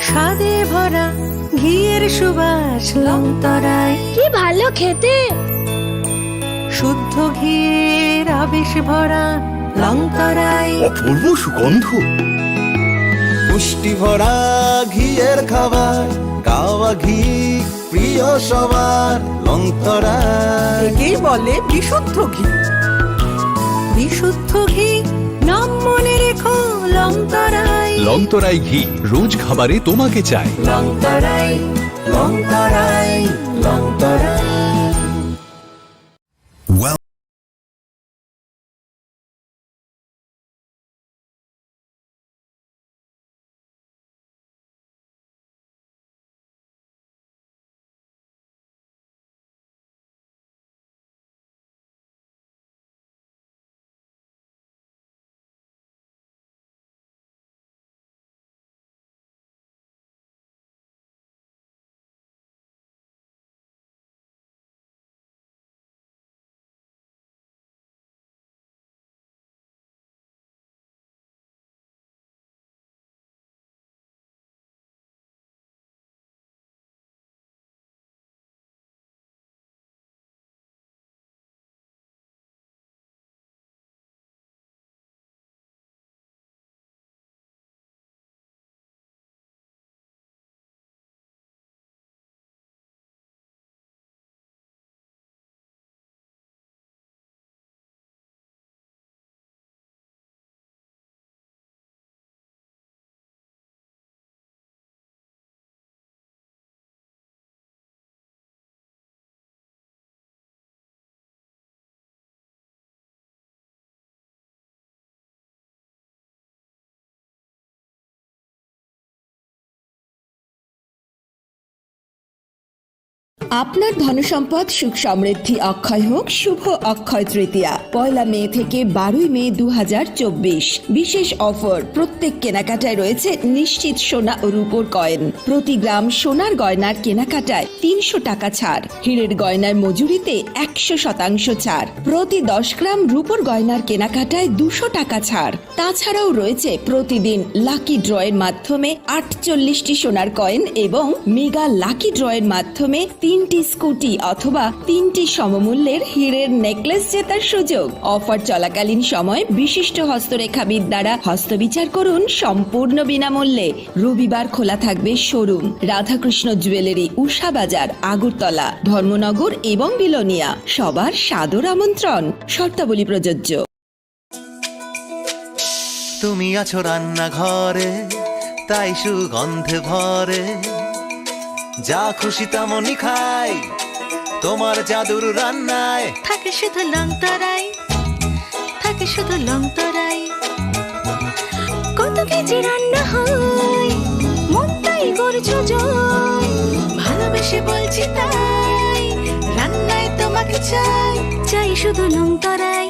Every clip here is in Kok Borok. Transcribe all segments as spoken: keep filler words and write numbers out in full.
স্বাদে ভরা ঘিয়ের সুবাস লং তরাই। কি ভালো খেতে! শুদ্ধ ঘিয়ের আবেশ ভরা লং তরাই। অপূর্ব সুগন্ধ। পুষ্টি ভরা ঘিয়ের খাবার, গাওয়া ঘি প্রিয় সবার, লং তরাই। একেই বলে বিশুদ্ধ ঘি। বিশুদ্ধ ঘি, নাম মনে রেখো, লং তরাই। লং তরাই ঘি, রোজ খাবারে তোমাকে চাই। লং তরাই, লং তরাই, লং তরাই। আপনার ধনসম্পদ সুখ সমৃদ্ধি অক্ষয় হোক। শুভ অক্ষয় তৃতীয়া, পয়লা মে থেকে বারোই মে দু হাজার চব্বিশ। বিশেষ অফার, প্রত্যেক কেনাকাটায় রয়েছে নিশ্চিত সোনা ও রূপোর কয়েন। প্রতি গ্রাম সোনার গয়নার কেনাকাটায় তিনশো টাকা ছাড়, হীরের গয়নার মজুরিতে একশো শতাংশ ছাড়, প্রতি দশ গ্রাম রূপোর গয়নার কেনাকাটায় দুশো টাকা ছাড়। তাছাড়াও রয়েছে প্রতিদিন লাকি ড্রয়ের মাধ্যমে আটচল্লিশটি সোনার কয়েন এবং মেগা লাকি ড্রয়ের মাধ্যমে তিনটি স্কুটি অথবা তিনটি সমমূল্যের হীরের নেকলেস জেতার সুযোগ। অফার চলাকালীন সময় বিশিষ্ট হস্তরেখাবিদ দ্বারা হস্তবিচার করুন সম্পূর্ণ বিনামূল্যে। রবিবার খোলা থাকবে শোরুম। রাধাকৃষ্ণ জুয়েলারি, উষা বাজার, আগরতলা, ধর্মনগর এবং বিলোনিয়া। সবার সাদর আমন্ত্রণ। শর্তাবলী প্রযোজ্য। তুমি আছো রান্নাঘরে, তাই সুগন্ধে ভরে। যা খুশি তেমনই খাই, তোমার জাদুর রান্নায়। থাকে শুধু লং তরাই, থাকে শুধু লং তরাই। কত কেজি রান্না হয়, মনটাই করছো জয়। ভালোবেসে বলছি তাই, রান্নায় তোমাকে চাই। চাই শুধু লং তরাই,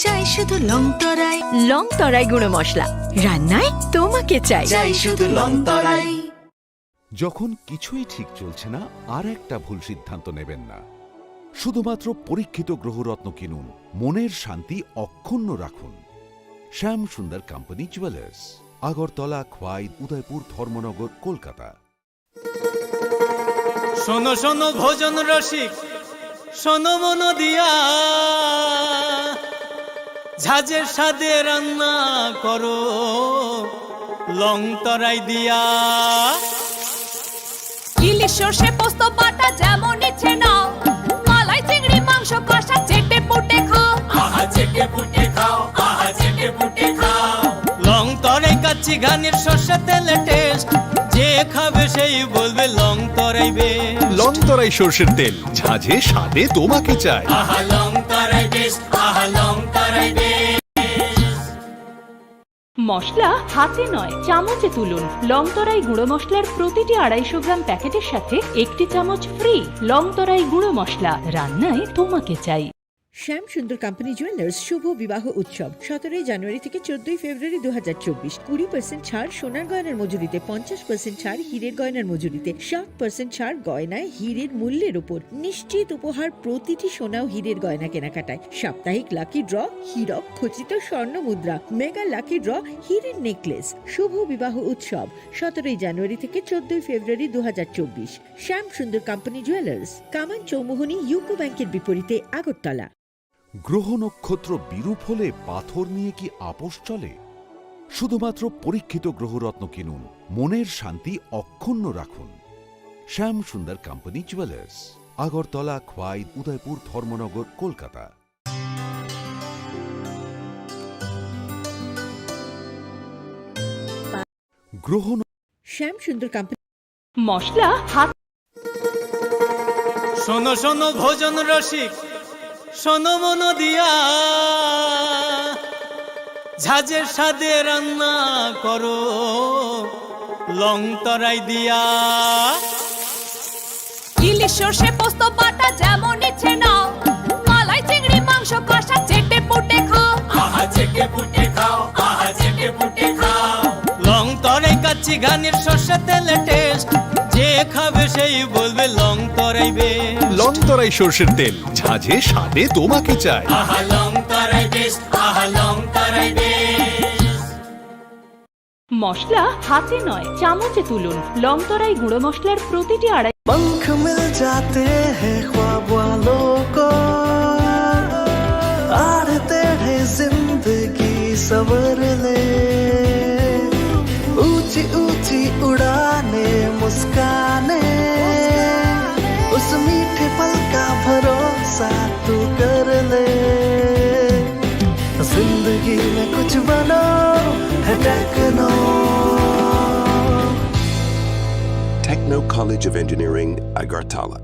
চাই শুধু লং তরাই। লং তরাই গুঁড়ো মশলা, রান্নায় তোমাকে চাই। চাই শুধু লং তরাই। যখন কিছুই ঠিক চলছে না, আর একটা ভুল সিদ্ধান্ত নেবেন না। শুধুমাত্র পরীক্ষিত গ্রহরত্ন কিনুন, মনের শান্তি অক্ষুণ্ণ রাখুন। শ্যাম সুন্দর কোম্পানি জুয়েলার্স, আগরতলা, খোয়াই, উদয়পুর, ধর্মনগর, কলকাতা। শোনো শোনো ভোজন রসিক, শোনো মন দিয়া, ঝাঁঝে স্বাদে রান্না করো লং তরাই দিয়া। ইলিশ সর্ষে পোস্ত বাটা যেমন ইচ্ছে নাও, মালাই চিংড়ি মাংস কষা চেটে পুটে খাও। আহা চেটে পুটে খাও, আহা চেটে পুটে খাও। লং তরাই কাচ্চি ঘানির সর্ষে তেলে টেস্ট, যে খাবে সেই বলবে লং তরাই বেশ। লং তরাই সর্ষের তেল, ঝাঁঝে স্বাদে তোমাকে চাই। আহা লং তরাই বেশ, আহা লং তরাই বেশ। মশলা হাতে নয়, চামচে তুলুন। লং তরাই গুঁড়ো মশলার প্রতিটি আড়াইশো গ্রাম প্যাকেটের সাথে একটি চামচ ফ্রি। লং তরাই গুঁড়ো মশলা, রান্নায় তোমাকে চাই। শ্যাম সুন্দর কোম্পানি জুয়েলার্স শুভ বিবাহ উৎসব সতেরোই জানুয়ারি থেকে চোদ্দই ফেব্রুয়ারি দু হাজার চব্বিশ। কুড়ি পার্সেন্ট ছাড় সোনার গয়নার মজুরিতে, পঞ্চাশ পার্সেন্ট ছাড় হীরের গয়নার মজুরিতে, সাত পার্সেন্ট ছাড় গয়নায় হীরের মূল্যের উপর। নিশ্চিত উপহার প্রতিটি সোনা ও হীরের গয়না কেনাকাটায়। সাপ্তাহিক লাকি ড্র, হীরক খচিত স্বর্ণ মুদ্রা, মেগা লাকি ড্র, হীরের নেকলেস। শুভ বিবাহ উৎসব সতেরোই জানুয়ারি থেকে চোদ্দই ফেব্রুয়ারি দু হাজার চব্বিশ। শ্যাম সুন্দর কোম্পানি জুয়েলার্স, কামান চৌমুহনী ইউকো ব্যাংকের বিপরীতে, আগরতলা। গ্রহ নক্ষত্র বিরূপ হলে পাথর নিয়ে কি আপোষ চলে? শুধুমাত্র পরীক্ষিত গ্রহরত্ন কিনুন, মনের শান্তি অক্ষুণ্ণ রাখুন। শ্যাম সুন্দর কোম্পানি জুয়েলার্স, আগরতলা, খোয়াই, উদয়পুর, ধর্মনগর, কলকাতা। গ্রহ শ্যাম সুন্দর কোম্পানি মশলা হাত শোনো শোনো ভোজন রসিক, শোনো মন দিয়া, ঝাঁঝে স্বাদে রান্না করো লং তরাই দিয়া। ইলিশ সর্ষে পোস্ত বাটা যেমন ইচ্ছে নাও, মালাই চিংড়ি মাংস কষা চেটে পুটে খাও। আহা চেটে পুটে খাও, আহা চেটে পুটে খাও। লং তরাই কাচ্চি ঘানির সর্ষে তেলে টেস্ট, যে খাবে সেই বলবে লং তরাই বেশ। লং তরাই সর্ষের তেল, ঝাঁঝে স্বাদে তোমাকে চাই। আহা লং তরাই বেশ, আহা লং তরাই বেশ। মশলা হাতে নয়, চামচে তুলুন। লং তরাই গুঁড়ো মশলার প্রতিটি আড়াই पंख मिल जाते हैं ख्वाब वालों को, आड़े टेढ़े जिंदगी सवर ले। ऊंची ऊंची उड़ाने, मुस्काने, उस मीठे पल का भरोसा तू कर ले। जिंदगी में कुछ बनो है techno. Techno College of Engineering, Agartala.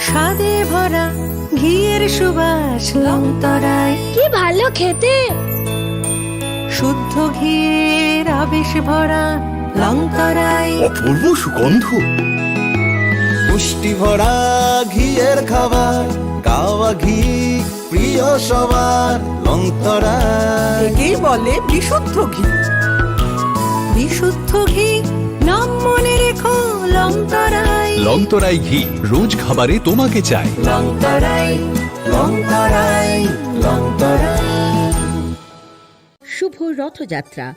স্বাদে ভরা ঘিয়ের সুবাস লংতরায়। কি ভালো খেতে। শুদ্ধ ঘিয়ের আবেশ ভরা লংতরায়। অপূর্ব সুগন্ধ। পুষ্টি ভরা ঘিয়ের খাবার, কাওয়া ঘি প্রিয় সবার। লংতরায় একেই বলে বিশুদ্ধ ঘি। বিশুদ্ধ ঘি নাম মনে রেখো লংতরায়। লংতরাই ঘি রোজ খাবারে তোমাকে চাই। লংতরায়, লংতরায়, লংতরায়। শুভ রথযাত্রা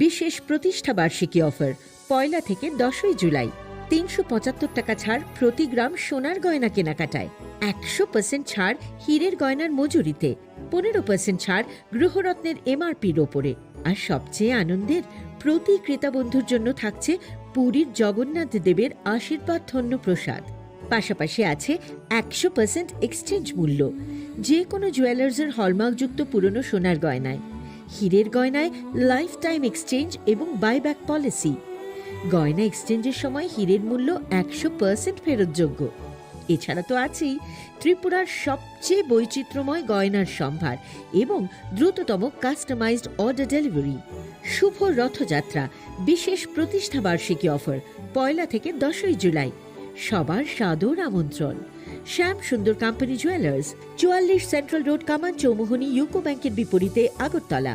বিশেষ প্রতিষ্ঠা বার্ষিকী অফার পয়লা থেকে দশই জুলাই। তিনশো পঁচাত্তর টাকা ছাড় প্রতি গ্রাম সোনার গয়না কেনাকাটায়। একশো পার্সেন্ট ছাড় হীরের গয়নার মজুরিতে। পনেরো পার্সেন্ট ছাড় গৃহরত্নের এমআরপির ওপরে। আর সবচেয়ে আনন্দের, প্রতি ক্রেতা বন্ধুর জন্য থাকছে পুরীর জগন্নাথ দেবের আশীর্বাদ ধন্য প্রসাদ। পাশাপাশি আছে একশো পার্সেন্ট এক্সচেঞ্জ মূল্য যে কোনো জুয়েলার্সের হলমার্কযুক্ত পুরনো সোনার গয়নায়। হীরের গয়নায় লাইফ টাইম এক্সচেঞ্জ এবং বাইব্যাক পলিসি। গয়না এক্সচেঞ্জের সময় হীরের মূল্য একশো পার্সেন্ট ফেরতযোগ্য। এছাড়া তো আছেই ত্রিপুরার সবচেয়ে বৈচিত্র্যময় গয়নার সম্ভার এবং দ্রুততম কাস্টমাইজড অর্ডার ডেলিভারি। শুভ রথযাত্রা, বিশেষ প্রতিষ্ঠা বার্ষিকী অফার, পয়লা থেকে দশই জুলাই। সবার সাদর আমন্ত্রণ। শ্যাম সুন্দর কোম্পানি জুয়েলার্স, চুয়াল্লিশ সেন্ট্রাল রোড, কামান চৌমুহনী, ইউকো ব্যাংকের বিপরীতে, Agartala.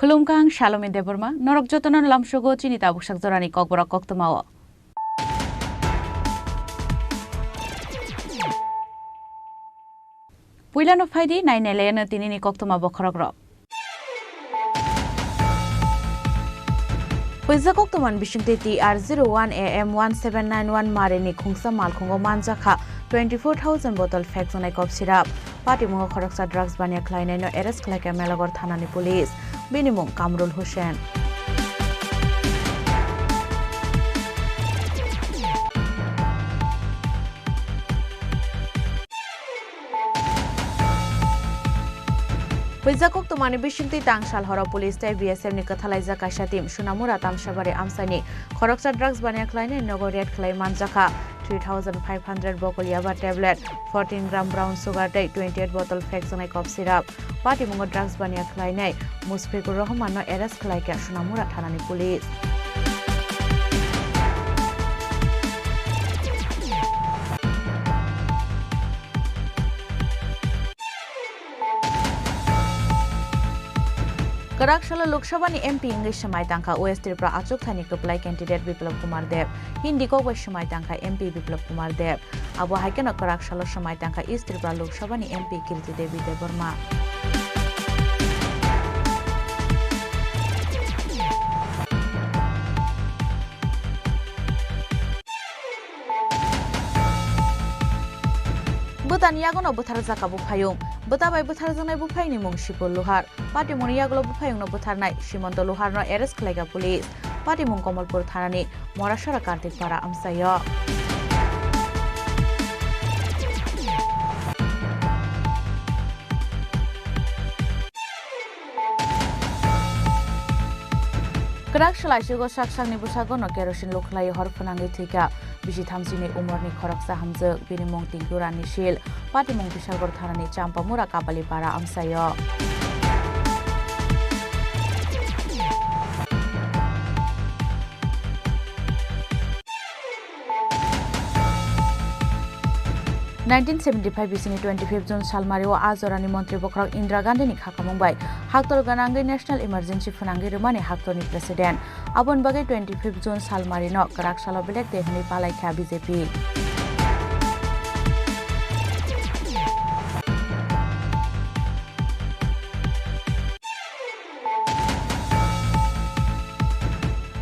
Khulumkha, ang Salomi Debbarma, norok jotono lamsogo chini tabuksak jorani kokborok koktwmao. Puilano phaidi, nainailaino tinini koktwma bokhorokrok. Puisa koktwmani bisingtwi T R zero one A M one seven nine one marini khungsa malkhungo manjakha twenty four thousand bottle phekjaknai cough syrup. Patimungo khoroksa drugs baniya khlainaino arrest khlaikha Melaghor thanani police. Bini mung Kamrul Hussain. Puisa koktwmani bisingtwi tangsal horo police tei B S F ni kwthalaijak kaisa team Sonamura Tamsabari amchaini khoroksa drugs baniya khlainai nogo raid khlai manjakha three thousand five hundred bokol yaba tablet, fourteen gram brown sugar tei twenty eight bottle phekjaknai cough syrup. Patimungo drugs baniya khlainai Musfikur Rohmanno arrest khlaikha Sonamura thanani police. Kwrak salo Lok Sabhani M P wngwi swmai tangkha West Tripura achukthani kwplai candidate Biplab Kumar Deb. Hindi kok bai swmai tangkha M P Biplab Kumar Deb. Abo hai kheno kwrak salo swmai tangkha East Tripura Lok Sabhani M P Kirti Devi Debbarma. Bwtani yagono bwtharjakha buphayung. Bwta bai bwtharjaknai buphayungni mung Sipul Luhar. Patimungni yagulo buphayungno bwtharnai Simonto Luharno arrest khlaikha police. Patimung Komolpur thanani Morasora Kartik Para amchaio. Kwrak swlai chugo sak sakni bwsago no kerosene lukhlai hor phwnangwi thwikha. Bisi thamsini umorni khoroksa hamjwk, bini mung Tinku Rani Sil, patimung Bishalgarh thanani Champamura Kapalipara amchaio. Nineteen seventy five bisini twenty fifth June salmario a jorani montri bokhorok Indira Gandhini khakamung bai haktor gwnangwi national emergency phwnangwi rwmani haktorni president. Aboni bagwi twenty fifth June salmarino kwrak salo belek de hwnwi palaikha B J P.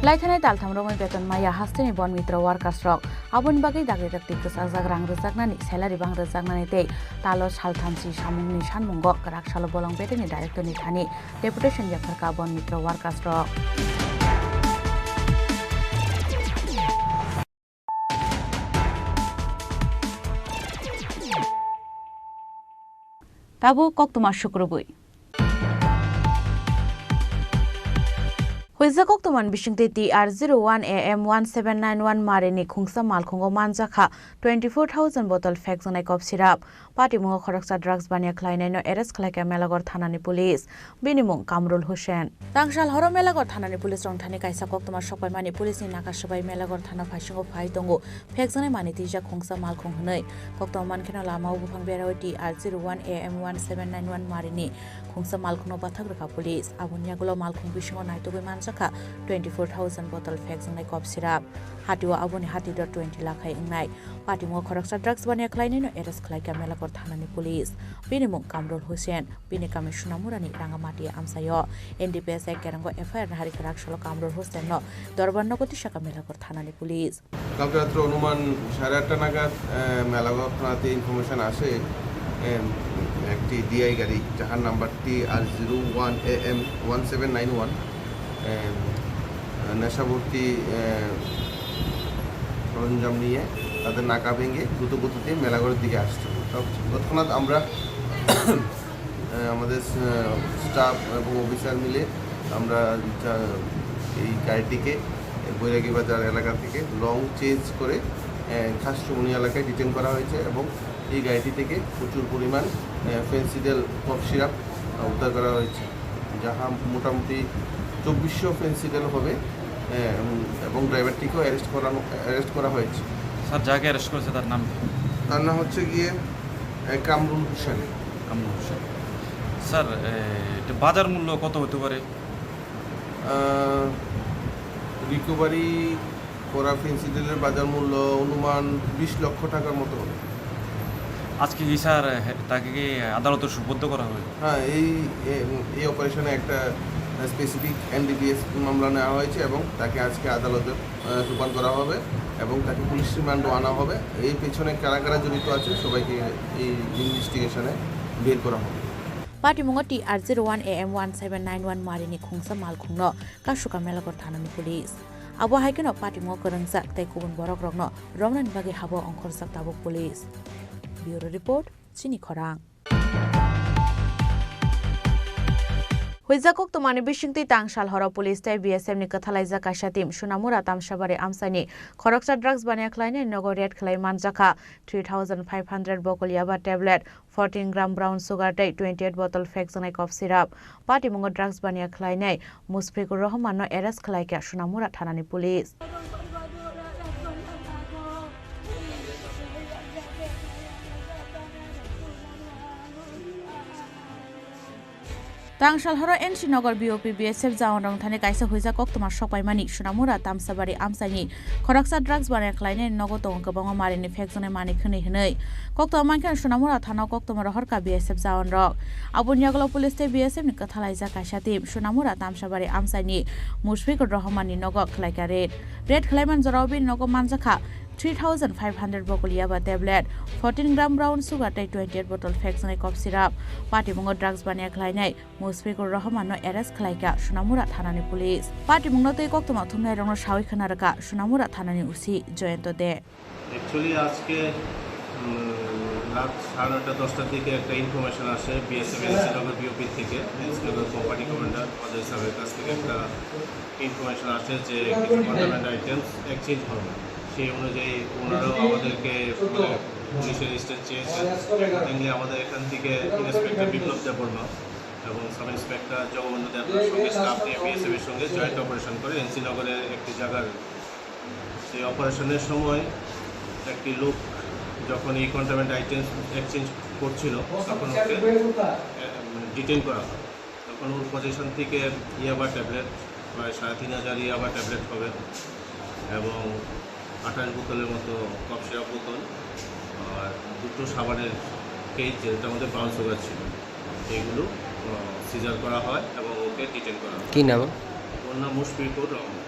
Laithanai taltham romwi beton maya hasteni bon mitra workers rok. Aboni bagwi dagri dakti kwchajak rang rwjaknani, salary bang rwjaknani tei talo salthamchi samungni sanmungo kwrak salo bolong bedeni director ni thani deputation yapharkha bon mitra workers rok. Tabuk koktwma sukrubwi. Huijak koktwmani bisingtwi T R zero one A M one seven nine one marini khungsa malkhungo manjakha twenty four thousand bottle phekjaknai cough syrup. Patimungo khoroksa drugs baniya khlainaino arrest khlaikha Melagor thanani police. Bini mung Kamrul Hussain. Tangsal horo Melagor thanani police rong thani kaisa koktwma sokpaimani police ni naka swbai Melagor thana phaisingo phai tongo. Phekjaknai manwi twijak khungsa malkhung hwnwi. Koktwma mankheno lamao buphang berawi T R zero one A M one seven nine one marini khungsa malkhungno bathak rwkha police. Aboni yagulo malkhung bisingo naitugwi manjakha twenty four thousand bottle phekjaknai cough syrup. Hatio aboni hati dor twenty lakh hai wngnai. Patimungo khoroksa drugs baniya khlainaino arrest khlaikha Melakor thanani police. Bini mung Kamrul Hussain, bini kami Sunamurani Rangamati amchaio. N D P S Act kerongo F I R nahari kwrak salo Kamrul Hussainno dorbar nogo tisakha Melakor thanani police. কালকে রাত্রে অনুমান সাড়ে আটটা নাগাদ, আহ, মেলাঘর থানাতে ইনফরমেশন আসে, এম, একটি DI গাড়ি, যাহার number T R zero one A M one seven nine one, M, নেশাভর্তি, আহ, সরঞ্জাম নিয়ে তাদের নাকা ভেঙে দ্রুত গতিতে মেলাঘরের দিকে আসছে। তৎক্ষণাৎ আমরা, আহ, আমাদের, আহ, স্টাফ এবং অফিসার মিলে আমরা যা-, এই গাড়িটিকে বৈরাগী বাজার এলাকা থেকে লং চেঞ্জ করে, আহ, খাসচুমনি এলাকায় ডিটেন করা হয়েছে এবং এই গাড়িটি থেকে প্রচুর পরিমাণ, আহ, ফেন্সিডিল কফ সিরাপ, আহ, উদ্ধার করা হয়েছে, যাহা মোটামুটি চব্বিশশো ফেন্সিডিল হবে, আহ, এবং, এবং ড্রাইভারটিকেও অ্যারেস্ট করানো, অ্যারেস্ট করা হয়েছে। স্যার, যাকে অ্যারেস্ট করেছে তার নাম কি? তার নাম হচ্ছে গিয়ে, আহ, কামরুল হোসেন। কামরুল হোসেন। স্যার, এ, এটা বাজার মূল্য কত হতে পারে? আহ, রিকভারি করা ফেন্সিডিলের বাজার মূল্য অনুমান বিশ লক্ষ টাকার মতো হবে। আজকে কি স্যার, হে-, তাকে কি আদালতে সোপর্দ করা হবে? হ্যাঁ, এই, এ-, এই অপারেশনে একটা স্পেসিফিক এনডিপিএস মামলা নেওয়া হয়েছে এবং তাকে আজকে আদালতে, আহ, সোপান করা হবে এবং তাকে পুলিশ রিমান্ডও আনা হবে। এই পেছনে কারা কারা জড়িত আছে সবাইকে এই ইনভেস্টিগেশনে বের করা হবে। Patimungo T R zero one A M one seven nine one marini khungsa malkhungno kasukha Melakor thanani police. Abo hai kheno patimungo kwrwngjak tei kubun borokrokno romnani bagwi habo ongkhorjak tabuk police. Bureau report, Chini Khorang. Huijak koktwmani bisingtwi tangsal horo police tei B S F ni kwthalaijak kaisa team Sunamura Tamsabari amchaini khoroksa drugs baniya khlainai nogo raid khlai manjakha three thousand five hundred bokol yaba tablet, fourteen gram brown sugar tei twenty eight bottle phekjaknai cough syrup. Patimungo drugs baniya khlainai Musfikur Rohman no arrest khlaikha Sunamura thanani police. Tangsal horo N C Nagar B O P B S F jawan rok thani kaisa huijak koktwma sokpaimani Sunamura Tamsabari amchaini khoroksa drugs banai khlainai nogo tongo kwbangma marini phekjaknai manwi khwnwi hwnwi. Koktwma mankhe Sunamura thana koktwma rohorkha B S F jawan rok. Aboni yagulo police tei B S F ni kwthalaijak kaisa team Sunamura Tamsabari amchaini Musfikur Rohman ni nogo khlaikha raid. Raid khlaiman jorao bini nogo manjakha three thousand five hundred bokol yaba tablet, fourteen gram brown sugar tei twenty eight bottle phekjaknai cough syrup. Patimungo drugs baniya khlainai Musfikur Rohman no arrest khlaikha Sunamura thanani police. Patimungno tei koktwma thumnairokno sawi khna rwkha Sunamura thanani O C Jayanta De. Actually, আজকে, উম, রাত সাড়ে নয়টা দশটার দিকে একটা ইনফরমেশন আসে বিএসএফ এনসিনগর বিওপি থেকে। এনসিনগর কোম্পানি কমান্ডার অজয় স্যারের কাছ থেকে একটা ইনফরমেশন আসে যে কিছু কন্ট্রোব্যান্ড আইটেমস এক্সচেঞ্জ হবে। সেই অনুযায়ী ওনারাও আমাদেরকে, মানে, পুলিশের অ্যাসিস্ট্যান্স চেয়েছেন। অ্যাকর্ডিংলি আমাদের এখান থেকে ইন্সপেক্টর বিপ্লব দেববর্মা এবং সাব ইন্সপেক্টর জগবন্ধু দেবনাথ সঙ্গে স্টাফ নিয়ে বিএসএফ এর সঙ্গে জয়েন্ট অপারেশন করে এনসিনগরের একটি জায়গার সেই অপারেশনের সময় একটি লোক যখন এই কন্ট্রোব্যান্ড আইটেমস এক্সচেঞ্জ করছিল, তখন ওকে, এ, মানে, ডিটেইন করা হয়। তখন ওর পজিশন থেকে ইয়াবা ট্যাবলেট, প্রায় সাড়ে তিন হাজার ইয়াবা ট্যাবলেট হবে এবং আঠাশ বোতলের মতো কফ সিরাপ বোতল, আর দুটো সাবানের কেস, যেটার মধ্যে ব্রাউন সুগার ছিল, এইগুলো, আহ, সিজার করা হয় এবং ওকে ডিটেইন করা হয়। কি নাম? ওর নাম মুশফিকুর রহমান।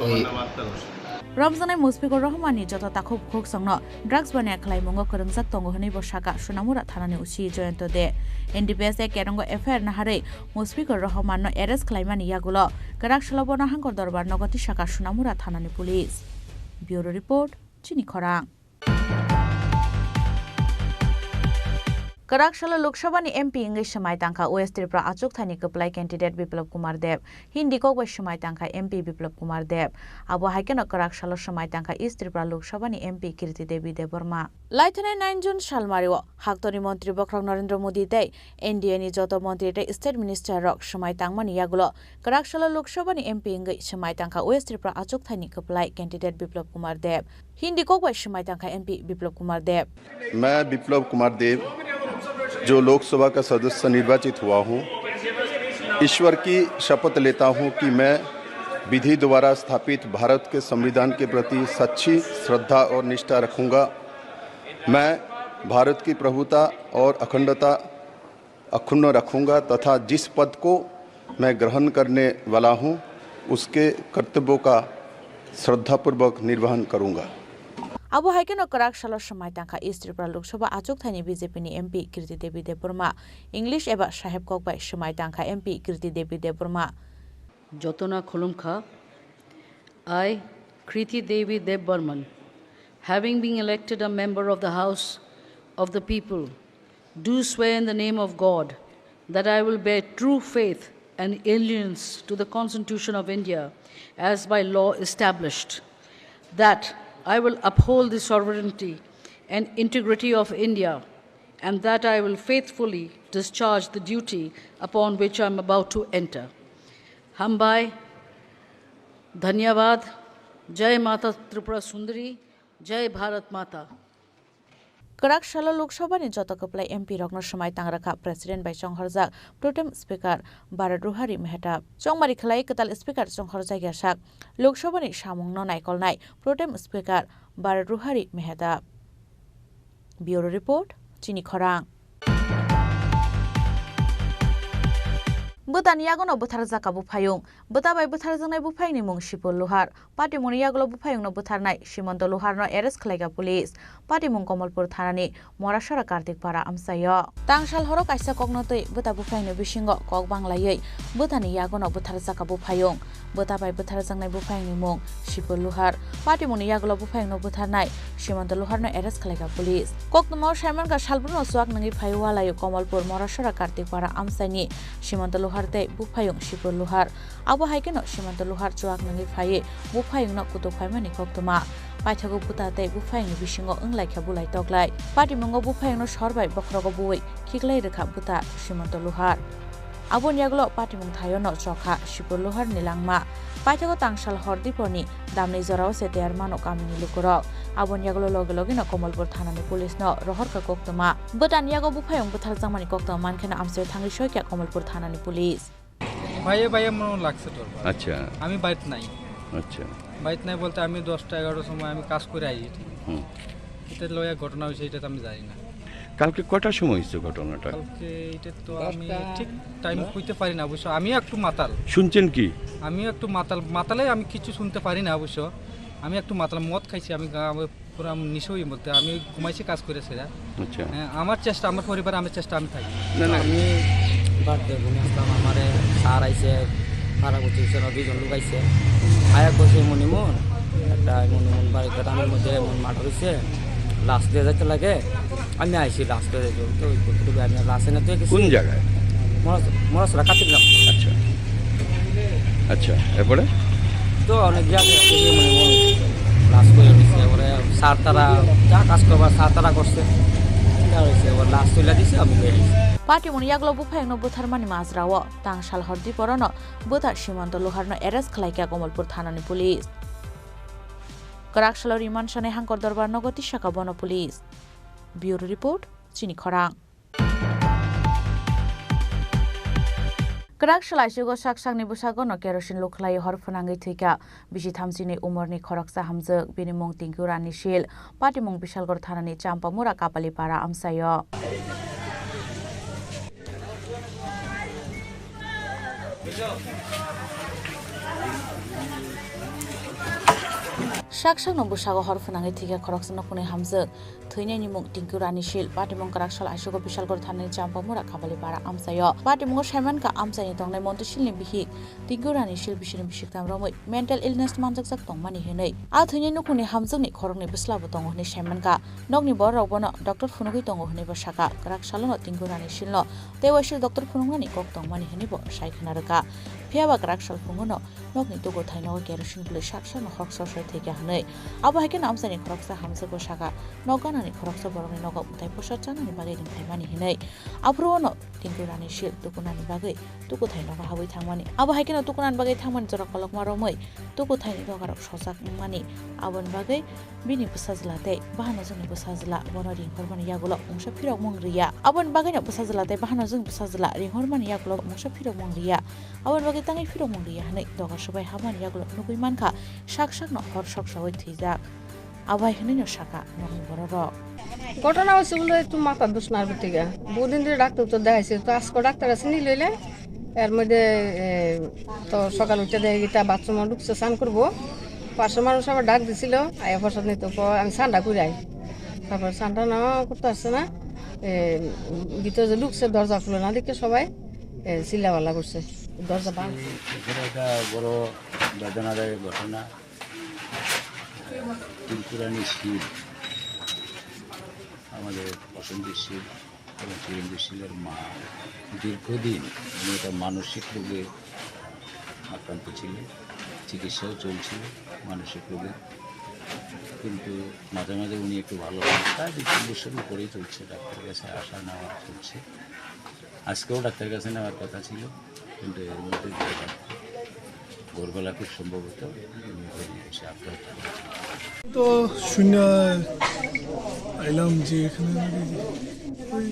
ওই আমার নাম আক্তার Hossain. Romjaknai Musfikur Rohman ni joto takhuk bukhuk songno drugs baniya khlaimungo kwrwngjak tongo hwnwi bo sakha Sunamura thanani O C Jayanta De. N D P S A kerongo F I R naharwi Musfikur Rohman no arrest khlaimani yagulo kwrak salo bono Hangkor Dorbar nogo tisakha Sunamura thanani police. Bureau report, Chini Khorang. Kwrak salo Lok Sabha ni M P wngwi swmai tangkha West Tripura achukthai ni kwplai candidate Biplab Kumar Deb. Hindi kok bai swmai tangkha M P Biplab Kumar Deb. Abo hai kheno kwrak salo swmai tangkha East Tripura Lok Sabha ni M P Kirti Devi Debbarma. Laithanai nine June salmari o haktorni montri bokhorok Narendra Modi tei N D A ni joto montri tei state minister rok swmai tangmani yagulo kwrak salo Lok Sabha ni M P wngwi swmai tangkha West Tripura achukthai ni kwplai candidate Biplab Kumar Deb. Hindi kok bai swmai tangkha M P Biplab Kumar Deb. मैं बिप्लव कुमार देव, जो लोकसभा का सदस्य निर्वाचित हुआ हूँ, ईश्वर की शपथ लेता हूँ कि मैं विधि द्वारा स्थापित भारत के संविधान के प्रति सच्ची श्रद्धा और निष्ठा रखूंगा। मैं भारत की प्रभुता और अखंडता अक्षुण्ण रखूंगा तथा जिस पद को मैं ग्रहण करने वाला हूं, उसके कर्तव्यों का श्रद्धापूर्वक निर्वहन करूंगा। Abo hai kheno kwrak salo swmai tangkha East Tripura Lok Sabha achukthai ni B J P ni M P Kirti Devi Debbarma. English eba saheb kok bai swmai tangkha M P Kirti Devi Debbarma. Jotona khulumkha. I, Kriti Devi Debbarman, having been elected a member of the House of the People, do swear in the name of God that I will bear true faith and allegiance to the Constitution of India as by law established, that I will uphold the sovereignty and integrity of India, and that I will faithfully discharge the duty upon which I am about to enter. Hambai, Dhanyavad, Jai Mata Tripura Sundari, Jai Bharat Mata. Kwrak salo Lok Sabha ni joto kwplai M P rokno swmai tang rakha President bai chonghorjak Pro Tem Speaker Bharat Ruhari Mehtab. Chongmari khlai kwtal Speaker chonghorjak ya sak Lok Sabha ni samung no naikolnai Pro Tem Speaker Bharat Ruhari Mehtab. Bureau Report, Chini Khorang. Bwtani yagono bwtharjak kha buphayung. Bwta bai bwtharjaknai buphayungni mung Sipul Luhar. Patimungni yagulo buphayungno bwtharnai Simanta Luharno arrest khlaikha police. Patimung Kamalpur thanani Morasora Kartik Para amchaio. Tangsal horo kaisa kokno twi bwta buphayungni bisingo kok banglaiwi bwtani yagono bwtharjak kha buphayung. Bwta bai bwtharjaknai buphayungni mung Sipul Luhar. Patimungni yagulo buphayungno bwtharnai Simanta Luharno arrest khlaikha police. Koktwmao saimankha salbrumno chuak nangwi phaiwi walaio Kamalpur Morasora Kartik Para amchaini Simanta Luhar tei buphayung Sipul Luhar. Abo hai kheno Simanta Luhar chuak nangwi phaiwi buphayungno kutuk phaimani koktwma. Paithago bwta tei buphayungni bisingo wnglaikha bulai toklai. Patimungo buphayungno sor bai bokhorogo buwi khiklai rwkha bwta Simanta Luhar. Aboni yagulo patimung thaiono chokha Sipul Luharni langma. Paithago tangsal hor diporni damni jorao se teyar mano kamini lukurok. Aboni yagulo loge logeno Kamalpur thanani police no rohorkha koktwma. Bwtani yago buphayung bwtharjakmani koktwma mankheno amchaio thangwi soikha Kamalpur thanani police. ভাইয়ে ভাইয়ে মনে লাগছে তোর। আচ্ছা। আমি বাড়িতে নাই। আচ্ছা। বাড়িতে নাই বলতে আমি দশটা এগারোটার সময় আমি কাজ করে আই। হুম। এটা লইয়া ঘটনা হয়েছে, এটা তো আমি জানি না। কালকে কটার সময় হয়েছে ঘটনাটা? কালকে এটা তো আমি ঠিক টাইম কইতে পারি না অবশ্য, আমি একটু মাতাল। শুনছেন কি? আমি একটু মাতাল, মাতালে আমি কিছু শুনতে পারি না অবশ্য। আমি একটু মাতাল, মদ খাইছি আমি, গা-, পুরা নিশা হয়ে বলতে আমি ঘুমাইছি কাজ করে সেরা। আচ্ছা। হ্যাঁ, আমার চেষ্টা, আমার পরিবার, আমার চেষ্টা আমি থাকি। না, না। আমি বাড়িতে ঘুমিয়ে আসলাম, আমারে স্যার আইছে, পাড়া প্রতিবেশী দুইজন লোক আইছে। আয়া কইছে, "মনিমুন, একটা মনিমুন বাড়িতে রানের মধ্যে এমন মার্ডার হইছে, লাশ দিয়ে যাইতে লাগে।" আমি আইছি লাশ দিয়ে যাইতে, তো ওই করতে করতে আমি লাশ এনে দিয়ে গেছি। কোন জায়গায়? মরাস-, মরাসরা কাতিগ্রাম। আচ্ছা। আচ্ছা, এরপরে? তো অনেক জায়গায় আছে যে মানে লাশ করে দিছে, এবারে স্যার তারা যা কাজ করবার স্যার তারা করছে, এটা হয়েছে, এবার লাশ তুলে দিছে, আমি বেরিয়েছি। Patimungni yagulo buphayungno bwtharmani majrao tangsal hor diporono bwtha Simanta Luharno arrest khlaikha Kamalpur thanani police. Kwrak salo remand sanai hangkor dorbar nogo tisakha bono police. Bureau Report, Chini Khorang. Kwrak salai chugo sak sakni bwsago no kerosene lukhlai hor phwnangwi thwikha. Bisi thamsini umorni khoroksa hamjwk, bini mung Tinku Rani Sil, patimung Bisalgor thanani Champamura Kapalipara amchaio. Sak sakno bwskango hor phwnangwi thwikha khoroksa nukhungni hamjwk. Thwinaini mung Tinku Rani Sil, patimung kwrak sal aisugo Bisalgor thanani Champamura Kabalipara amchaio. Patimungo saimankha amchaini tongnai Monti Silni bihik Tinku Rani Sil bisini bisiktam romwi mental illness manjakjak tongmani hwnwi. A thwinai nukhungni hamjwkni khoroknwi bwslabo tongo hwnwi saimankha. Nokni bororok bono doctor phunugwi tongo hwnwibo sakha. Kwrak salono Tinku Rani Silno tei uaisuk doctor phunuknani kok tongmani hwnwibo sai khna rwkha. Phiyaba kwrak sal phungono nokni tukuthai nogo kerosene bwlwi sak sakno hor sosoi thwikha hwnwi. Abo hai kheno amchaini khoroksa hamjwkbo sakha, nok ganani khoroksa borokni nogo mwtai posa chanani bagwi ringthaimani hwnwi. Aphuru ono Tinku Rani Sil tukunani bagwi tukuthai nogo habwi thangmani. Abo hai kheno tukunani bagwi thangmani jora kolokma romwi tukuthaini dogarok sojak wngmani. Aboni bagwi bini bwsajwla tei bahanojwkni bwsajwla bono ringhormani yagulo mungsa phirokmung rwya. Aboni bagwino bwsajwla tei bahanojwkni bwsajwla ringhormani yagulo mungsa phirokmung rwya. Aboni bagwi tangwi phirokmung rwya hwnwi dogar swbai habmani yagulo nugwi mankha, sak sakno hor sok saui thwijak. Abo hai hwnwino sakha nokni bororok. ঘটনা হয়েছে বলে একটু মাথা দোষ নাড়বে ঠিক আছে। বহুদিন ধরে ডাক্তার তো দেখাইছে, তো আজকে ডাক্তার আছে নিল হইলে এর মধ্যে এ, তো সকাল উঠে দেখে গিয়ে বাথরুমে ঢুকছে স্নান করবো। পাশের মানুষ আবার ডাক দিছিল, আয়া প্রসাদ নিতে প-, আমি ঠান্ডা করে আই। তারপর ঠান্ডা না করতে আসছে না, এ, ভিতরে যে ঢুকছে দরজা খুলে না দেখে সবাই এ, চিল্লাপাল্লা করছে, দরজা ভাঙছে। এটা একটা বড় বেদনাদায়ক ঘটনা। ত্রিপুরানি শীল, আমাদের প্রসেনজিৎ শীল এবং চিরঞ্জিত শীলের মা দীর্ঘদিন উনি একটা মানসিক রোগে আক্রান্ত ছিলেন, চিকিৎসাও চলছিল মানসিক রোগে, কিন্তু মাঝে মাঝে উনি একটু ভালো হন। প্রায় দুই তিন বছর উপরেই চলছে, ডাক্তারের কাছে আসা নেওয়া চলছে। আজকেও ডাক্তারের কাছে নেওয়ার কথা ছিল, কিন্তু এর মধ্যে ভোরবেলা খুব সম্ভবত উনি হয়ে এসে আত্মহত্যা করেছেন। তো শুনে আইলাম যে এখানে নাকি ওই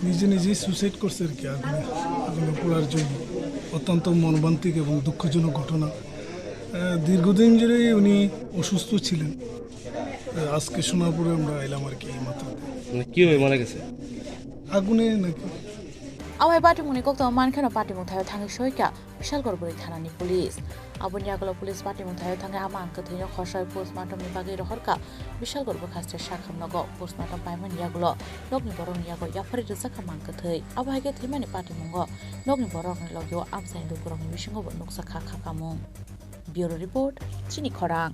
নিজে নিজেই সুইসাইড করছে আর কি, আগুনে, আগুনে পোড়ার জন্য। অত্যন্ত মর্মান্তিক এবং দুঃখজনক ঘটনা। আহ, দীর্ঘদিন ধরেই উনি অসুস্থ ছিলেন। আহ, আজকে শোনার পরে আমরা এলাম আর কি এই মাত্র। মানে কিভাবে মারা গেছে? আগুনে নাকি। Abo hai patimungni koktwma mankheno patimung thaio thangwi soikha Bisalgor bwrwi thanani police. Aboni yagulo police patimung thaio thangwi a mang kwthwino khosoi postmortemni bagwi rohorkha Bisalgor bwkhaste sakham nogo. Postmortem paimani yagulo nokni borokni yago yaphari rwjakha mang kwthwi. Abo hai khe thwimani patimungo nokni borokni logio amchaini lukurokni bisingo bo nukjakha khakamung. Bureau Report, Chini Khorang.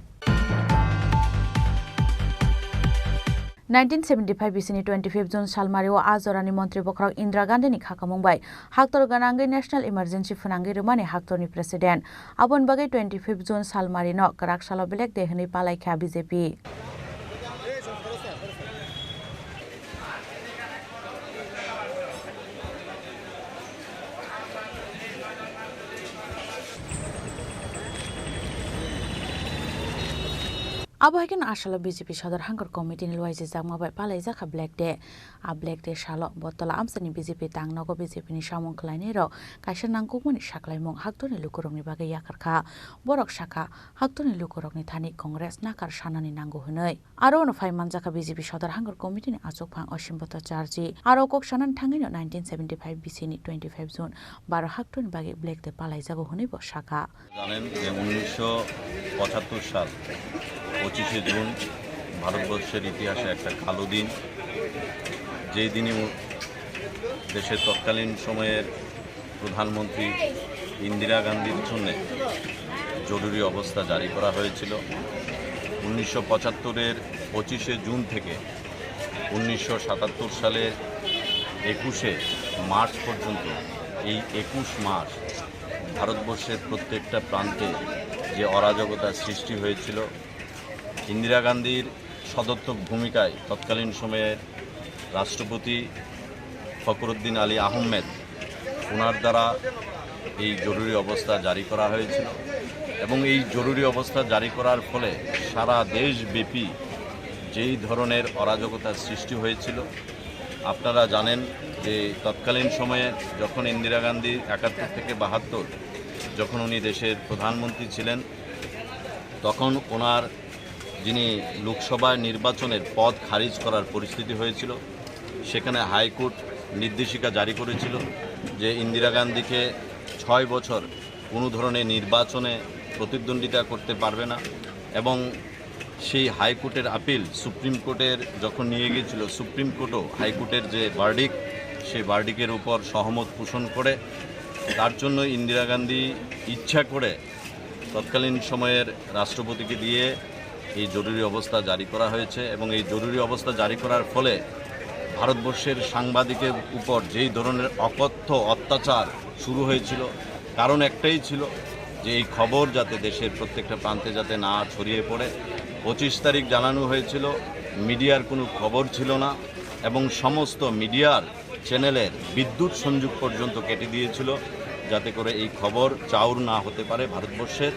Nineteen seventy-five bisini twenty-fifth June salmario a jorani montri bokhorok Indira Gandhini khakamung bai haktor gwnangwi National Emergency phwnangwi rwmani haktorni president. Aboni bagwi twenty-fifth June salmarino kwrak salo Black Day hwnwi palaikha B J P. Abo hai kheno asalo B J P Sodor Hangkor Committee ni luaijijak ma bai palaijakha Black Day. A Black Day salo Bottola amchaini B J P tang nogo B J P ni samung khlainai rok kaisa nangkukmani saklaimung haktorni lukurokni bagwi yakarkha. Borok sakha, haktorni lukurokni thani Congress nakar sanani nango hwnwi. Aro ono phai manjakha B J P Sodor Hangkor Committee ni achukphang Osim Bhattacharjee. Aro kok sanani thangwino nineteen seventy-five bisini twenty-five June baro haktorni bagwi Black Day palaijago hwnwi bo sakha. জানেন যে উনিশশো পঁচাত্তর সাল পঁচিশে জুন ভারতবর্ষের ইতিহাসে একটা কালো দিন, যেই দিনে উ-, দেশের তৎকালীন সময়ের প্রধানমন্ত্রী ইন্দিরা গান্ধীর জন্য জরুরি অবস্থা জারি করা হয়েছিল। উনিশশো পঁচাত্তরের পঁচিশে জুন থেকে উনিশশো সাতাত্তর সালের একুশে মার্চ পর্যন্ত, এই একুশ মাস ভারতবর্ষের প্রত্যেকটা প্রান্তে যে অরাজকতা সৃষ্টি হয়েছিল, ইন্দিরা গান্ধীর সদর্থক ভূমিকায় তৎকালীন সময়ের রাষ্ট্রপতি ফখরুদ্দিন আলী আহমেদ, ওনার দ্বারা এই জরুরি অবস্থা জারি করা হয়েছিল এবং এই জরুরি অবস্থা জারি করার ফলে সারা দেশব্যাপী যেই ধরনের অরাজকতার সৃষ্টি হয়েছিল, আপনারা জানেন যে তৎকালীন সময়ে যখন ইন্দিরা গান্ধী একাত্তর থেকে বাহাত্তর, যখন উনি দেশের প্রধানমন্ত্রী ছিলেন, তখন ওনার যিনি লোকসভা নির্বাচনের পদ খারিজ করার পরিস্থিতি হয়েছিল, সেখানে হাইকোর্ট নির্দেশিকা জারি করেছিল যে ইন্দিরা গান্ধীকে ছয় বছর কোনো ধরনের নির্বাচনে প্রতিদ্বন্দ্বিতা করতে পারবে না এবং সেই হাইকোর্টের আপিল সুপ্রিম কোর্টের যখন নিয়ে গিয়েছিল, সুপ্রিম কোর্টও হাইকোর্টের যে ভার্ডিক্ট, সেই ভার্ডিক্টের উপর সহমত পোষণ করে। তার জন্য ইন্দিরা গান্ধী ইচ্ছা করে তৎকালীন সময়ের রাষ্ট্রপতিকে দিয়ে এই জরুরি অবস্থা জারি করা হয়েছে এবং এই জরুরি অবস্থা জারি করার ফলে ভারতবর্ষের সাংবাদিকের উপর যেই ধরনের অকথ্য অত্যাচার শুরু হয়েছিল, কারণ একটাই ছিল যে এই খবর যাতে দেশের প্রত্যেকটা প্রান্তে যাতে না ছড়িয়ে পড়ে। পঁচিশ তারিখ জানানো হয়েছিল, মিডিয়ার কোনো খবর ছিল না এবং সমস্ত মিডিয়ার চ্যানেলের বিদ্যুৎ সংযোগ পর্যন্ত কেটে দিয়েছিল, যাতে করে এই খবর চাউর না হতে পারে ভারতবর্ষের।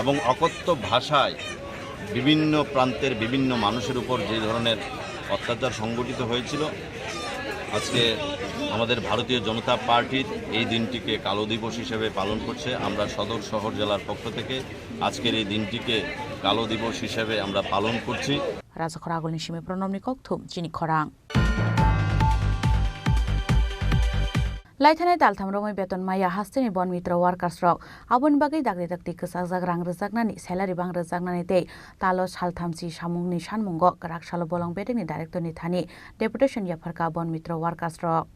এবং অকথ্য ভাষায় বিভিন্ন প্রান্তের বিভিন্ন মানুষের উপর যে ধরনের অত্যাচার সংঘটিত হয়েছিল, আজকে আমাদের ভারতীয় জনতা পার্টির এই দিনটিকে কালো দিবস হিসেবে পালন করছে। আমরা সদর শহর জেলার পক্ষ থেকে আজকের এই দিনটিকে কালো দিবস হিসেবে আমরা পালন করছি। Rajakhor agulni simi pronomni kokthum chini khorang. Laithanai taltham romwi beton maya hasteni Bon Mitra workers rok. Aboni bagwi dakti dakti kwchajak rang rwjaknani, salary bang rwjaknani tei talo salthamchi samungni sanmungo kwrak salo bolong bedekni director ni thani deputation yapharkha Bon Mitra workers rok.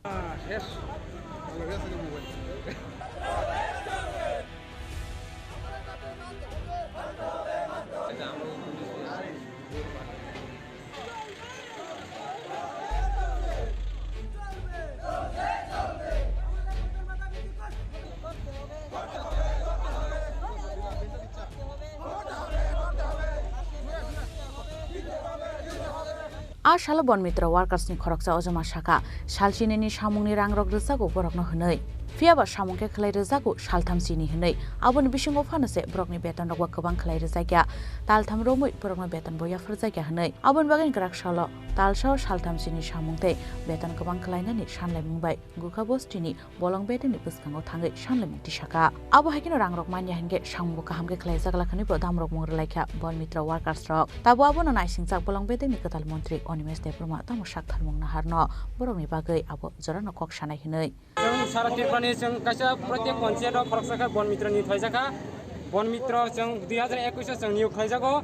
A salo Bon Mitra workers ni khoroksa ojoma sakha, sal chinini samungni rangrok rwjago borokno hwnwi. Phiya ba samung khe khlai rwjago saltham chini hwnwi. Aboni bisingo phano se borokni betonrokbo kwbang khlai rwjakya. Taltham romwi borokno betonbo yapharjakya hwnwi. Aboni bagwi kwrak salo talsao saltham chini samung tei beton kwbang khlainani sanlaimung bai Gukha bostini bolong bedekni bwskango thangwi sanlaimung tisakha. Abo hai kheno rangrok manya hinkhe samungbo kaham khe khlaijak lakhanwibo damrokmung rwlaikha Bon Mitra workers rok. Tabo abono naisingjak bolong bedekni kwtal montri Animesh Debbarma tamo sak tharmung naharno borokni bagwi abo jorano kok sanai hwnwi. Chwng sara Tripurani chwng kaisa protyek panchayat o khoroksa khe Bon Mitra ni thaijakha. Bon Mitra chwng dui hazar ekwis o chwng niyok khaijago.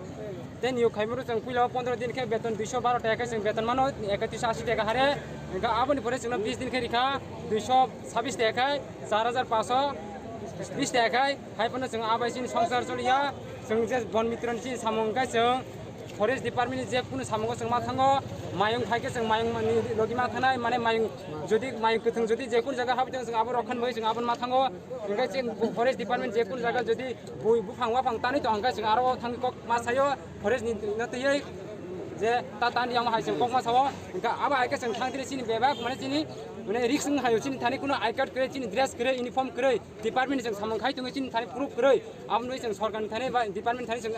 Tei niyok khaimoro chwng puila pondro din khe beton duiso baro taka khe chwng beton mano, ekatris ashi taka hare. Hwnkhe aboni pore chwngno bis din khe rikha duiso sabis taka khe char hajar paanso bis taka khe. Hai phano chwng abai chini songsar choliya. Chwng je Bon Mitra ni chini samung khe chwng Forest Department ni je kunu samungo chwng ma thango, mayung phai khe chwng mayung ni logi ma thanai, mane mayung jodi mayung kwthwng jodi je kunu jaga habwi tong chwng abo rokhan bai chwng abo ma thango. Hwnkhe chwng Forest Department je kunu jaga jodi bui buphang waphang tanwi tong hwnkhe chwng aro thangwi kok ma sayo, Forest ni no twiwi je ta tani yang hai chwng kok ma sao. Hwnkhe abo hai khe chwng thang tini chini bebak mane chini mane risk wng hayo chini thani kunu I card kwrwi, chini dress kwrwi, uniform kwrwi, department ni chwng samung khai tongwi chini thani proof kwrwi. Aboni chwng sorkar ni thani ba department thani chwng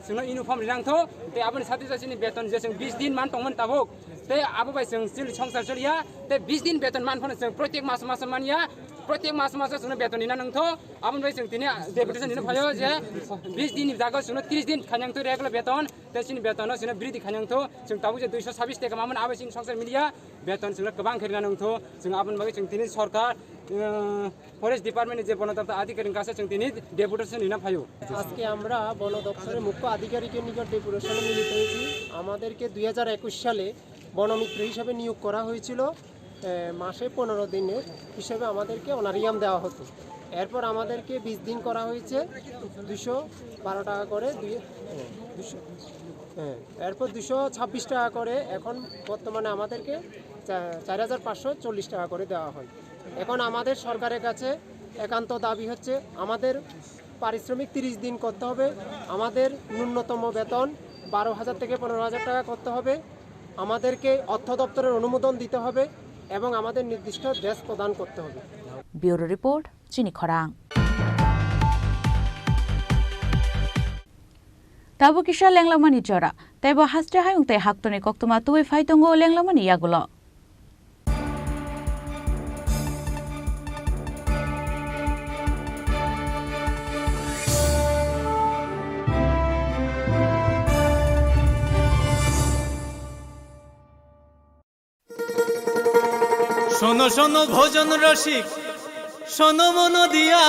Chwngno uniform rinang tho, tei aboni sati sati chini beton je chwng bis din man tongmani tabuk, tei abo bai chwng chini songsar choliya, tei bis din beton man phano chwng protyek mas mas manya, protyek mas mas chwngno beton rina nang tho. Aboni bai chwng tini deputation rina phaio je bis din ni jaga chwngno tris din khainang tho regular beton, tei chini beton no chwngno bridi khainang tho, chwng tabuk je duiso sabis taka mamani abo chini songsar miliya, beton chwngno kwbang khe rina nang tho, chwng aboni bagwi chwng tini sorkar, eh, Forest Department ni je bonodopta adhikarik kache chwng tini deputation rina phaio. আজকে আমরা বন দপ্তরের মুখ্য আধিকারিকের নিকট ডেপুটেশনে মিলিত হয়েছি। আমাদেরকে দুই হাজার একুশ সালে বনমিত্র হিসাবে নিয়োগ করা হয়েছিল, এ, মাসে পনেরো দিনের হিসাবে আমাদেরকে অনারিয়াম দেওয়া হতো। এরপর আমাদেরকে বিশ দিন করা হয়েছে, দুশো বারো টাকা করে দিয়ে, দুশো, হ্যাঁ, এরপর দুশো ছাব্বিশ টাকা করে এখন বর্তমানে আমাদেরকে চা-, চার হাজার পাঁচশো চল্লিশ টাকা করে দেওয়া হয়। এখন আমাদের সরকারের কাছে একান্ত দাবি হচ্ছে আমাদের পারিশ্রমিক তিরিশ দিন করতে হবে, আমাদের ন্যূনতম বেতন বারো হাজার থেকে পনেরো হাজার টাকা করতে হবে, আমাদেরকে অর্থ দপ্তরের অনুমোদন দিতে হবে এবং আমাদের নির্দিষ্ট ড্রেস প্রদান করতে হবে। Bureau Report, Chini Khorang. Tabuk kisa lenglamani jora, tei bo haste hayung tei haktorni koktwma tubui phai tongo lenglamani yagulo. শোনো শোনো ভজন রসিক, শোনো মন দিয়া,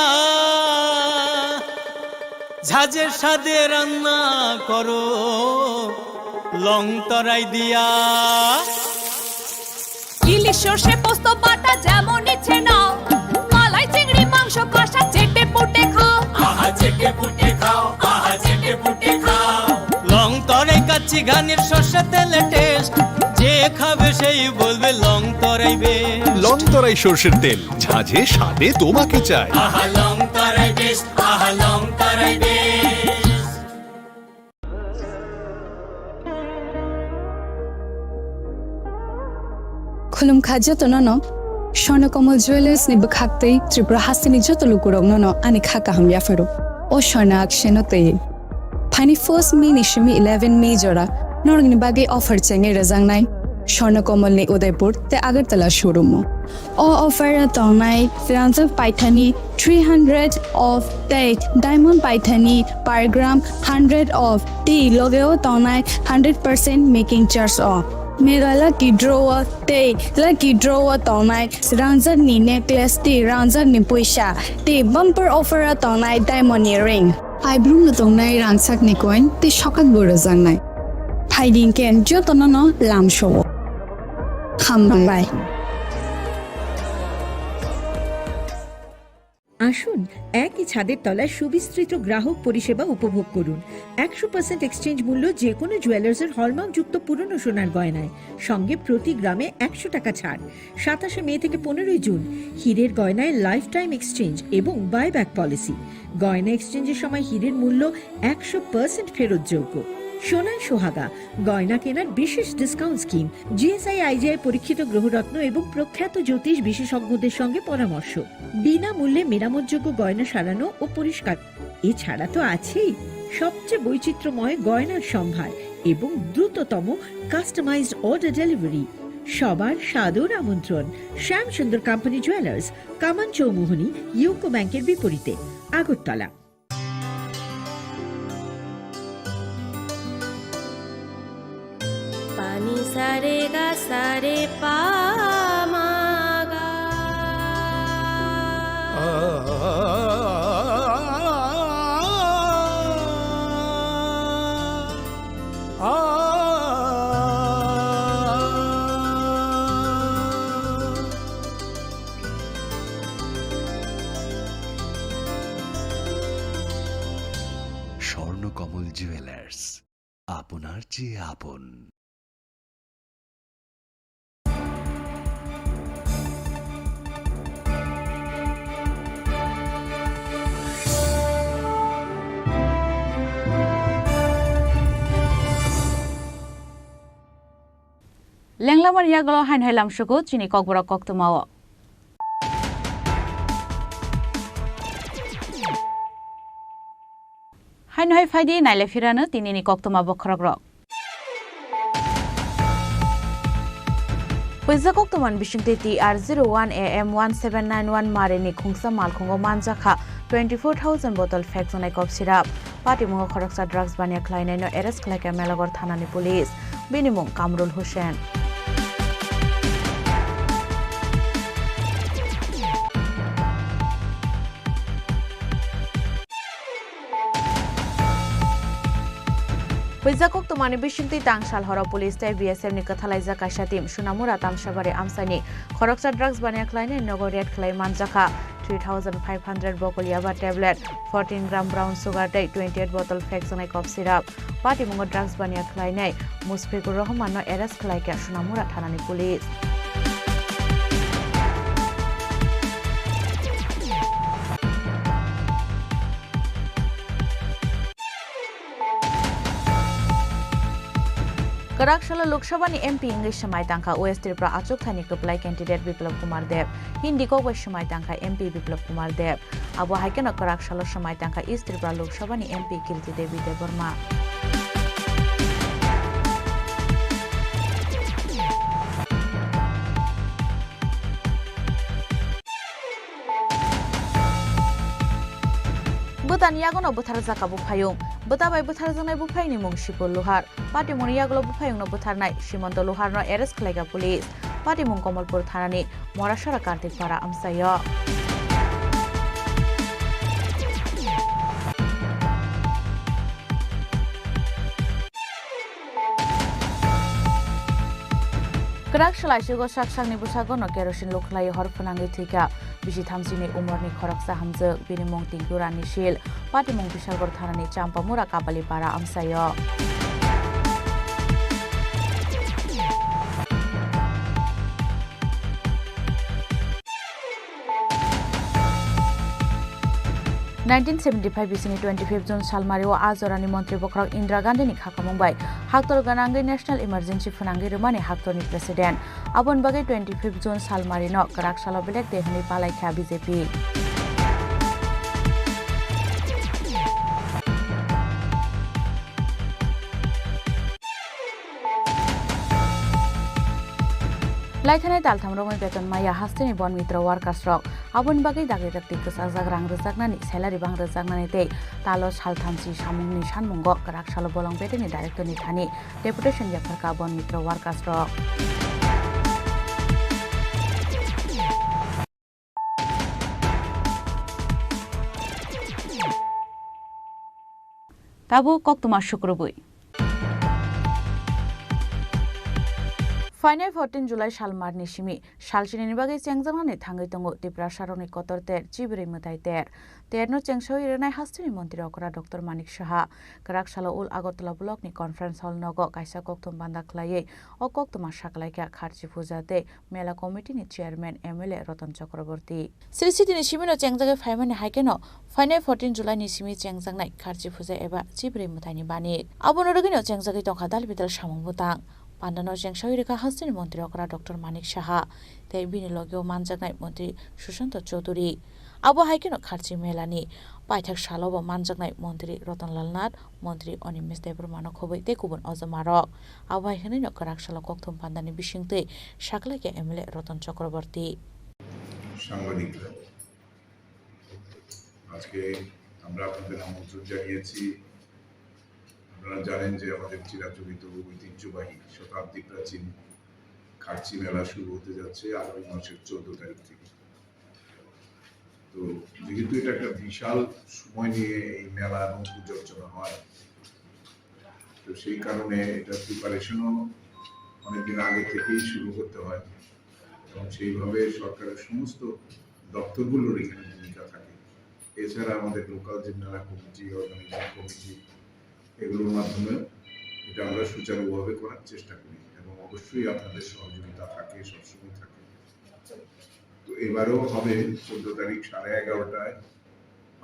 ঝাঁঝে স্বাদে রান্না করো লং তরাই দিয়া। ইলিশ সর্ষে পোস্ত বাটা যেমন ইচ্ছে নাও, মালাই চিংড়ি মাংস কষা চেটে পুটে খাও। আহা চেটে পুটে খাও, আহা চেটে পুটে খাও। লং তরাই কাচ্চি ঘানির সর্ষে তেলে টেস্ট, যে খাবে সেই বলবে লং তরাই বেশ। লং তরাই সর্ষের তেল, ঝাঁঝে স্বাদে তোমাকে চাই। আহা লং তরাই বেশ, আহা লং তরাই বেশ। Khulumkha jotono no, Swarna Kamal Jewellers ni bwkhak tei Tripura hasteni joto lukurokno no ani kha kaham yapharo. O Swarna Akshay no tei. Phaini first May ni simi eleven May jora norokni bagwi offer chengwi rwjaknai Swarna Kamal ni Udaipur tei Agartala showroom o. O offer o tongnai rangjak paithani three hundred of tei diamond paithani per gram hundred of tei loge o tongnai hundred percent making charge o. Mega lucky draw o tei lucky draw o tongnai rangjak ni necklace tei rangjak ni puisa tei bumper offer o tongnai diamond ni ring. Aibrum no tongnai rangchak ni coin tei sokak bo rwjaknai. Phaidi hwnkhe jotono no lamsao. Hambai. আসুন, একই ছাদের তলায় সুবিস্তৃত গ্রাহক পরিষেবা উপভোগ করুন। একশো পার্সেন্ট এক্সচেঞ্জ মূল্য যে কোনো জুয়েলার্সের হলমার্কযুক্ত পুরনো সোনার গয়নায়, সঙ্গে প্রতি গ্রামে একশো টাকা ছাড়। সাতাশে মে থেকে পনেরোই জুন, হীরের গয়নায় লাইফ টাইম এক্সচেঞ্জ এবং বাইব্যাক পলিসি। গয়না এক্সচেঞ্জের সময় হীরের মূল্য একশো পার্সেন্ট ফেরতযোগ্য। সোনায় সোহাগা, গয়না কেনার বিশেষ ডিসকাউন্ট স্কিম, জিএসআই আইজিআই পরীক্ষিত গ্রহরত্ন এবং প্রখ্যাত জ্যোতিষ বিশেষজ্ঞদের সঙ্গে পরামর্শ। বিনামূল্যে মেরামতযোগ্য গয়না সারানো ও পরিষ্কার। এছাড়া তো আছেই সবচেয়ে বৈচিত্র্যময় গয়নার সম্ভার এবং দ্রুততম কাস্টমাইজড অর্ডার ডেলিভারি। সবার সাদর আমন্ত্রণ শ্যামসুন্দর কোম্পানি জুয়েলার্স, কামান চৌমুহনী, ইউকো ব্যাংকের বিপরীতে, Agartala. Pani sare ga sare pa ma ga. Swarnakamal jewellers, আপনার চেয়ে আপন। Lenglamani yagulo haino hai lamsugo chini kokborok koktwmao. Haino hai phaidi naile phirano tinini koktwma bokhorokrok. Puisa koktwmani bisingtwi T R zero one A M one seven nine one marini khungsa malkhungo manjakha twenty four thousand bottle phekjaknai kok sirap. Patimungo khoroksa drugs baniya khlainaino arrest khlaikha Melagor thanani police. Bini mung Kamrul Hussain. Puisa koktwmani bisingtwi tangsal horo police tei B S F ni kwthalaijak kaisa team Sunamura Tamsabari amchaini khoroksa drugs baniya khlainai nogo raid khlai manjakha three thousand five hundred bokol yaba tablet, fourteen gram brown sugar tei twenty eight bottle phekjaknai kok sirap. Patimungo drugs baniya khlainai Musfikur Rohman no arrest khlaikha Sunamura thanani police. Kwrak salo Lok Sabha ni M P wngwi swmai tangkha West Tripura achukthani kwplai candidate Biplab Kumar Deb. Hindi kok bai swmai tangkha M P Biplab Kumar Deb. Abo hai kheno kwrak salo swmai tangkha East Tripura Lok Sabha ni M P Kirti Devi Debbarma. Bwtani yagono bwtharjak buphayung. Bwta bai bwtharjaknai buphayungni mung Sipul Luhar. Patimungni yagulo buphayungno bwtharnai Simonto Luharno arrest khlaikha police. Patimung Komolpur thanani Morasora Kartik Para amchaio. Kwrak salai sugo sak sakni bwsago no kerosene lukhlai hor phwnangwi thwikha. Bisi thamsini umorni khoroksa hamjwk, bini mung Tinku Rani Sil, patimung Bishalgarh thanani Champamura Kapalipara amchaio. Nineteen seventy-five bisini twenty-fifth June salmario a jorani montri bokhorok Indira Gandhini khakamung bai haktor gwnangwi National Emergency phwnangwi rwmani haktorni President. Aboni bagwi twenty-fifth June salmarino kwrak salo belek de hwnwi palaikha B J P. Laithanai taltham romwi beton maya hasteni bon mitra workers rok. Aboni bagwi dagri dakti kwchajak rang rwjaknani, salary bang rwjaknani tei talo salthamchi samungni sanmungo kwrak salo bolong beteni director ni thani deputation yapharkha bon mitra workers rok. Tabuk koktwma sukrubwi. Phainai fourteen July salmarni simi salchinini bagwi chengjaknani thangwi tongo Tiprasarokni kotor ter Chibrwi Mwtai ter. Terno chengsawi rwnai hasteni montri okra Doctor Manik Saha. Kwrak salo ul Agartala blockni conference hall nogo kaisa kokthum banda khlaiwi o koktwma saklaikha Kharchi Puja tei Mela Committee ni Chairman M L A Ratan Chakraborty. Sri City ni simino chengjagwi phaimani hai kheno phainai fourteen July ni simi chengjaknai Kharchi Puja eba Chibrwi Mwtaini bani. Abono rwgwino chengjagwi tongkha dal bidal samung bwtang. Pandano chengsawi rwkha hasteni montri okra Doctor Manik Saha tei bini logio manjaknai montri Sushanta Chowdhury. Abo hai kheno Kharchi Mela ni paithak salo bo manjaknai montri Ratan Lal Nath, montri Animesh Debbarma no khobwi tei kubun ojomarok. Abo hai hwnwi no kwrak salo kokthum pandani bisingtwi saklaikha M L A Ratan Chakraborty. সাংবাদিকরা, আজকে আমরা আপনাদের আমন্ত্রণ জানিয়েছি। আপনারা জানেন যে আমাদের চিরাচরিত ঐতিহ্যবাহী শতাব্দী প্রাচীন খার্চি মেলা শুরু হতে যাচ্ছে আগামী মাসের চোদ্দ তারিখ থেকে। তো যেহেতু এটা একটা বিশাল সময় নিয়ে এই মেলা এবং পুজো অর্চনা হয়, তো সেই কারণে এটার প্রিপারেশনও অনেকদিন আগে থেকেই শুরু করতে হয় এবং সেইভাবে সরকারের সমস্ত দপ্তরগুলোর এখানে ভূমিকা থাকে। এছাড়া আমাদের লোকাল যে মেলা কমিটি, অর্গানাইজিং কমিটি, এগুলোর মাধ্যমে এটা আমরা সুচারুভাবে করার চেষ্টা করি এবং অবশ্যই আপনাদের সহযোগিতা থাকে, সবসময় থাকে। তো এবারও হবে চোদ্দ তারিখ সাড়ে এগারোটায়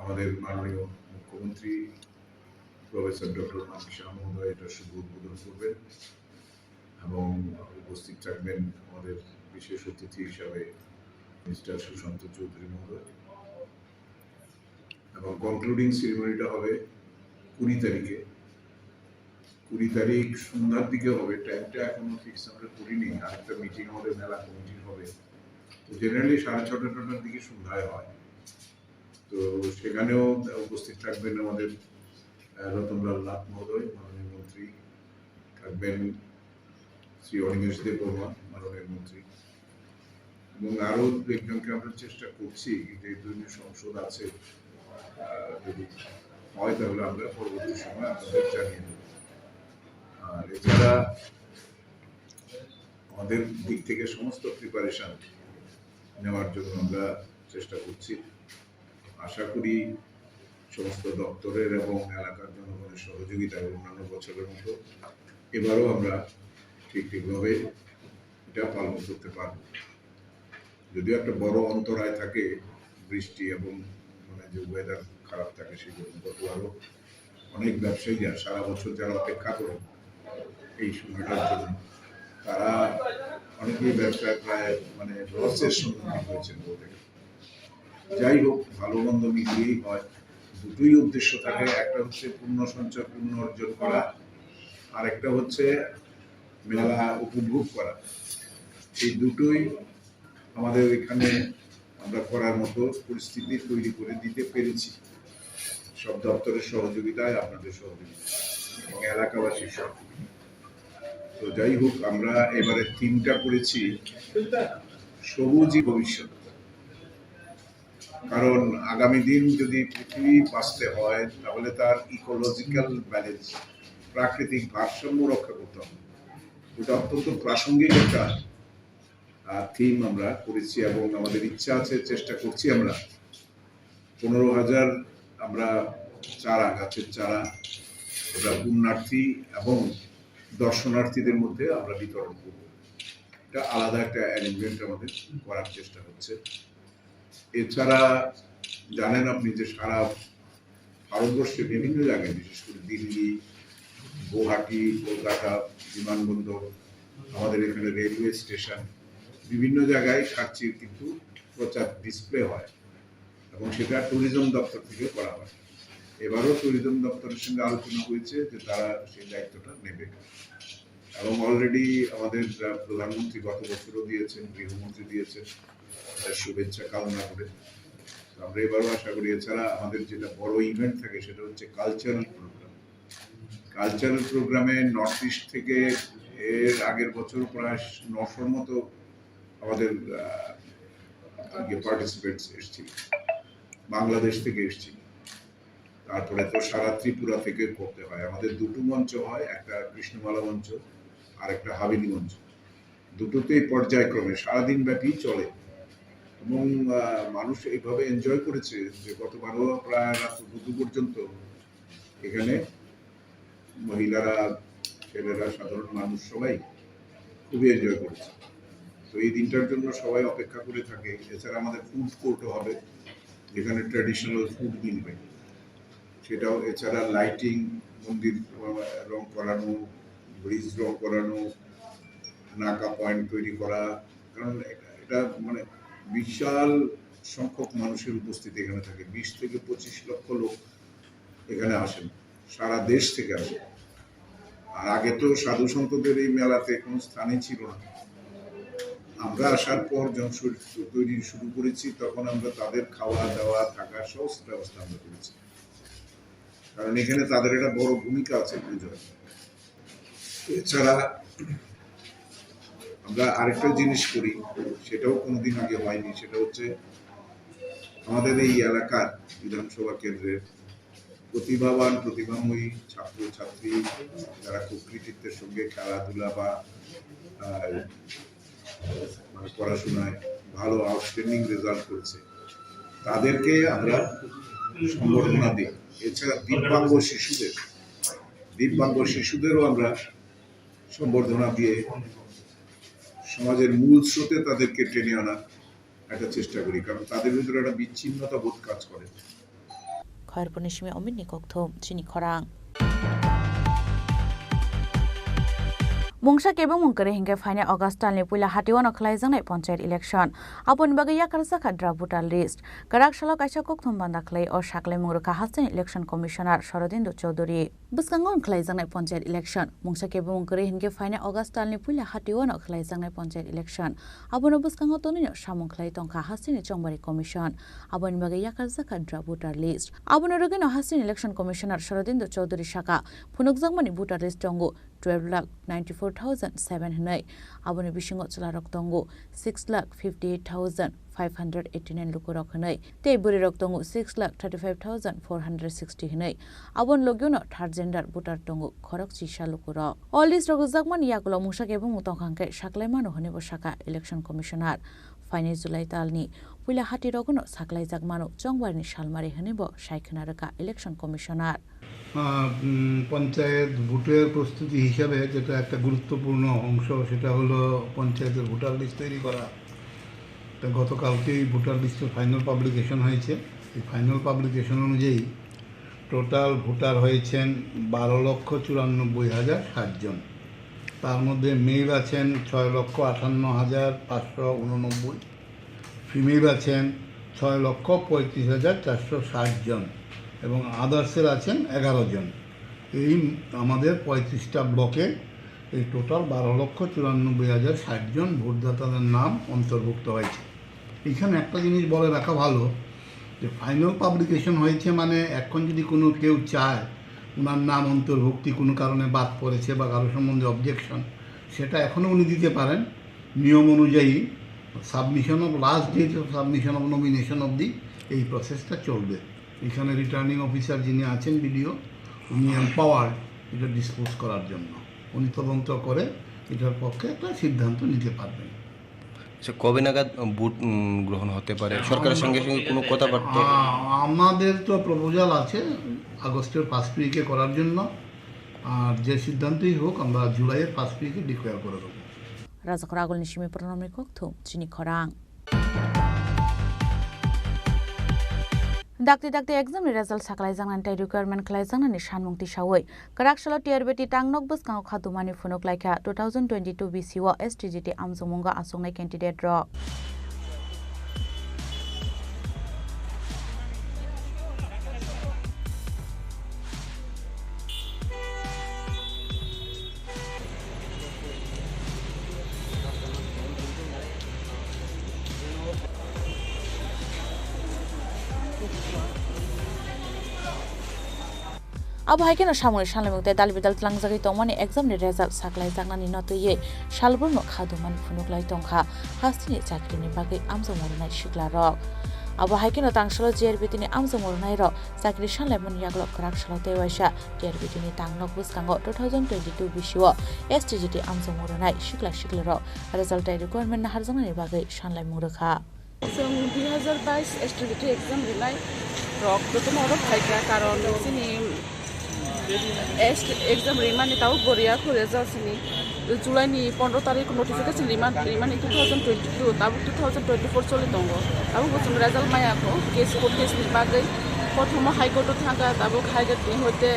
আমাদের মাননীয় মুখ্যমন্ত্রী প্রফেসর ডক্টর মানিক সাহা মহোদয় এটা শুভ উদ্বোধন করবেন এবং উপস্থিত থাকবেন আমাদের বিশেষ অতিথি হিসাবে মিস্টার সুশান্ত চৌধুরী মহোদয়। এবং কনক্লুডিং সেরিমনিটা হবে কুড়ি তারিখে। কুড়ি তারিখ সন্ধ্যার দিকে হবে, টাইমটা এখনো ফিক্স আমরা করিনি। আরেকটা মিটিং আমাদের মেলা কমিটির হবে, তো জেনারেলি সাড়ে ছটা নটার দিকে সন্ধ্যায় হয়। তো সেখানেও উপস্থিত থাকবেন আমাদের, আহ, রতনলাল নাথ মহোদয়, মাননীয় মন্ত্রী, থাকবেন শ্রী অনিমেষ দেববর্মা, মাননীয় মন্ত্রী, এবং আরো দু একজনকে আমরা চেষ্টা করছি, কিন্তু এই ধরনের সংসদ আছে, আহ, যদি হয় তাহলে আমরা পরবর্তী সময় আপনাদের জানিয়ে দেব। আর এছাড়া আমাদের দিক থেকে সমস্ত প্রিপারেশন নেওয়ার জন্য আমরা চেষ্টা করছি। আশা করি সমস্ত দপ্তরের এবং এলাকার জনগণের সহযোগিতায় অন্যান্য বছরের মতো এবারও আমরা ঠিক ঠিকভাবে এটা পালন করতে পারব। যদিও একটা বড় অন্তরায় থাকে বৃষ্টি এবং মানে যে ওয়েদার খারাপ থাকে, সেই জন্য গতবারও অনেক ব্যবসায়ীরা সারা বছর যারা অপেক্ষা করেন এই সময়টার জন্য, তারা অনেকেই ব্যবসায় প্রায় মানে লসের সম্মুখীন হয়েছেন বলতে গেলে। যাই হোক, ভালো মন্দ মিলিয়েই হয়, দুটোই উদ্দেশ্য থাকে। একটা হচ্ছে পুণ্য সঞ্চয়, পুণ্য অর্জন করা, আর একটা হচ্ছে মেলা উপভোগ করা। এই দুটোই আমাদের এখানে আমরা করার মতো পরিস্থিতি তৈরি করে দিতে পেরেছি, সব দপ্তরের সহযোগিতায়, আপনাদের সহযোগিতায় এবং এলাকাবাসীর সহযোগিতায়। তো যাই হোক, আমরা এবারে থিমটা করেছি সবুজই ভবিষ্যৎ। কারণ আগামী দিন যদি পৃথিবী বাঁচতে হয়, তাহলে তার ইকোলজিক্যাল ব্যালেন্স, প্রাকৃতিক ভারসাম্য রক্ষা করতে হবে। এটা অত্যন্ত প্রাসঙ্গিক একটা থিম আমরা করেছি এবং আমাদের ইচ্ছা আছে, চেষ্টা করছি আমরা পনেরো হাজার আমরা চারা, গাছের চারা আমরা পুণ্যার্থী এবং দর্শনার্থীদের মধ্যে আমরা বিতরণ করব। এটা আলাদা একটা অ্যারেঞ্জমেন্ট আমাদের করার চেষ্টা হচ্ছে। এছাড়া জানেন আপনি যে সারা ভারতবর্ষে বিভিন্ন জায়গায়, বিশেষ করে দিল্লি, গুয়াহাটি, কলকাতা, বিমানবন্দর, আমাদের এখানে রেলওয়ে স্টেশন, বিভিন্ন জায়গায় সার্চির কিন্তু প্রচার ডিসপ্লে হয় এবং সেটা ট্যুরিজম দপ্তর থেকে করা হয়। এবারও ট্যুরিজম দপ্তরের সঙ্গে আলোচনা হয়েছে যে তারা সেই দায়িত্বটা নেবে এবং অলরেডি আমাদের, আহ, প্রধানমন্ত্রী গত বছরও দিয়েছেন, গৃহমন্ত্রী দিয়েছেন, তার শুভেচ্ছা কামনা করে। তো আমরা এবারও আশা করি। এছাড়া আমাদের যেটা বড় ইভেন্ট থাকে সেটা হচ্ছে কালচারাল প্রোগ্রাম। কালচারাল প্রোগ্রামে নর্থ ইস্ট থেকে এর আগের বছর প্রায় নশোর মতো আমাদের, আহ, ইয়ে পার্টিসিপেন্টস এসেছিল, বাংলাদেশ থেকে এসেছিল। তারপরে তো সারা ত্রিপুরা থেকে করতে হয়। আমাদের দুটো মঞ্চ হয়, একটা কৃষ্ণমালা মঞ্চ আর একটা হাভেলি মঞ্চ। দুটোতেই পর্যায়ক্রমে সারাদিন ব্যাপী চলে এবং, আহ, মানুষ এইভাবে এনজয় করেছে যে গতবারও প্রায় রাত দুটো পর্যন্ত এখানে মহিলারা, ছেলেরা, সাধারণ মানুষ সবাই খুবই এনজয় করেছে। তো এই দিনটার জন্য সবাই অপেক্ষা করে থাকে। এছাড়া আমাদের ফুড কোর্টও হবে, যেখানে ট্র্যাডিশনাল ফুড মিলবে, সেটাও। এছাড়া লাইটিং, মন্দির, আহ, রং করানো, ব্রিজ রং করানো, নাকা পয়েন্ট তৈরি করা, কারণ এটা, এটা মানে বিশাল সংখ্যক মানুষের উপস্থিতি এখানে থাকে। বিশ থেকে পঁচিশ লক্ষ লোক এখানে আসেন, সারা দেশ থেকে আসেন। আর আগে তো সাধু সন্তদের এই মেলাতে কোনো স্থানই ছিল না। আমরা আসার পর যখন শরীর তৈরি শুরু করেছি, তখন আমরা তাদের খাওয়া দাওয়া, থাকার সমস্ত ব্যবস্থা আমরা করেছি, কারণ এখানে তাদের একটা বড় ভূমিকা আছে পুজোয়। এছাড়া আমরা আরেকটা জিনিস করি, সেটাও কোনোদিন আগে হয়নি, সেটা হচ্ছে আমাদের এই এলাকার বিধানসভা কেন্দ্রের প্রতিভাবান, প্রতিভাময়ী ছাত্র ছাত্রী, যারা খুব কৃতিত্বের সঙ্গে খেলাধুলা বা, আহ, মানে পড়াশোনায় ভালো আউটস্ট্যান্ডিং রেজাল্ট করেছে, তাদেরকে আমরা সম্বর্ধনা দিই। এছাড়া দিব্যাঙ্গ শিশুদের, দিব্যাঙ্গ শিশুদেরও আমরা সম্বর্ধনা দিয়ে সমাজের মূল স্রোতে তাদেরকে টেনে আনার একটা চেষ্টা করি, কারণ তাদের ভিতরে একটা বিচ্ছিন্নতা বোধ কাজ করে। Khairpurni simi Omitni kokthum, chini khorang. Mungsa kebengmung kwrwi hinkhe phainai August talni puila hatio no khlaijaknai panchayat election. Aboni bagwi yakarjak kha draft voter list. Kwrak salo kaisa kokthum banda khlai o saklaimung rwkha hasteni election commissioner Sorodendu Chowdhury. Bwskango wng khlaijaknai panchayat election. Mungsa kebengmung kwrwi hinkhe phainai August talni puila hatio no khlaijaknai panchayat election. Abono bwskango tonwino samung khlai tongkha hasteni Chongbari Commission. Aboni bagwi yakarjak kha draft voter list. Abono rwgwino hasteni election commissioner Sorodendu Chowdhury saka, phunukjakmani voter list tongo twelve lakh ninety four thousand seven hwnwi. Aboni bisingo chwlarok tongo six lakh fifty eight thousand five hundred eighty nine lukurok hwnwi, tei bwrwirok tongo six lakh thirty five thousand four hundred sixty hwnwi. Aboni logio no third gender voter tongo khorok chisa lukurok. O list rok rwjakmani yagulo mungsa kebengmung tongkha hwnkhe saklai mano hwnwi bo saka election commissioner. Phainai July talni puila hati rogono saklaijak mano Chongbarini salmari hwnwi bo sai khwna rwkha election commissioner. আহ, উম, পঞ্চায়েত ভোটের প্রস্তুতি হিসাবে যেটা একটা গুরুত্বপূর্ণ অংশ, সেটা হলো পঞ্চায়েতের ভোটার লিস্ট তৈরি করা। তা গতকালকেই ভোটার লিস্টের ফাইনাল পাবলিকেশন হয়েছে। এই ফাইনাল পাবলিকেশন অনুযায়ী টোটাল ভোটার হয়েছেন বারো লক্ষ চুরানব্বই হাজার সাত জন। তার মধ্যে মেল আছেন ছয় লক্ষ আটান্ন হাজার পাঁচশো উননব্বই, ফিমেল আছেন ছয় লক্ষ পঁয়ত্রিশ হাজার চারশো ষাট জন এবং আদার্সের আছেন এগারো জন। এই আমাদের পঁয়ত্রিশটা ব্লকে এই টোটাল বারো লক্ষ চুরানব্বই হাজার ষাট জন ভোটদাতাদের নাম অন্তর্ভুক্ত হয়েছে। এখানে একটা জিনিস বলে রাখা ভালো যে ফাইনাল পাবলিকেশন হয়েছে মানে এখন যদি কোনো কেউ চায় ওনার নাম অন্তর্ভুক্তি কোনো কারণে বাদ পড়েছে বা কারো সম্বন্ধে অবজেকশন, সেটা এখনও উনি দিতে পারেন। নিয়ম অনুযায়ী submission of, last date of submission of nomination অবধি এই প্রসেসটা চলবে। এখানে রিটার্নিং অফিসার যিনি আছেন, বিডিও, উনি এম্পাওয়ার্ড এটা ডিসপোজ করার জন্য। উনি তদন্ত করে এটার পক্ষে একটা সিদ্ধান্ত নিতে পারবেন। আচ্ছা, কবে নাগাদ ভোট, উম, গ্রহণ হতে পারে? সরকারের সঙ্গে সঙ্গে কোনো কথাবার্তা? আ-, আমাদের তো প্রপোজাল আছে আগস্টের ফার্স্ট উইকে করার জন্য, আর যে সিদ্ধান্তই হোক আমরা জুলাইয়ের ফার্স্ট উইকে ডিক্লেয়ার করে দেবো। Rajakhor Agulni simi Pranamni kokthum chini khorang. Dakti dakti exam ni result saklaijaknani tei requirement khlaijaknani sanmung tisawi kwrak salo T R B T tang nok bwskango kha dumani phunuk laikha two thousand twenty-two B C o S T G T amjokmungo achuknai candidate rok. Abo hai kheno samungni sanlaimung tei dal bidal tlangjagwi tongmani exam ni result saklaijaknani no twiwi salbrumno kha dumani phunuk lai tongkha hasteni chakrini bagwi amjokma rwnai siklarok. Abo hai kheno tangsalo G R B T ni amjokma rwnairok chakri sanlaimani yagulo kwrak salo tei waisa T R B T ni tang nok bwskango two thousand twenty-two B C o S T G T amjokma rwnai sikla siklirok result tei requirement naharjaknani bagwi sanlaimung rwkha. Chwng dui hazar bais S T G T exam rinai rok jotono oro phaikha, karon chini S T exam rimani tabuk bo riya kho result sini. July ni pondro tarik notification riman-, rimani two thousand twenty-two, tabuk two thousand twenty-four choli tongo. Tabuk bo chwng result maya kho, case court case ni bagwi. Prothomo High Court o thangkha, tabuk High Court ni hoite,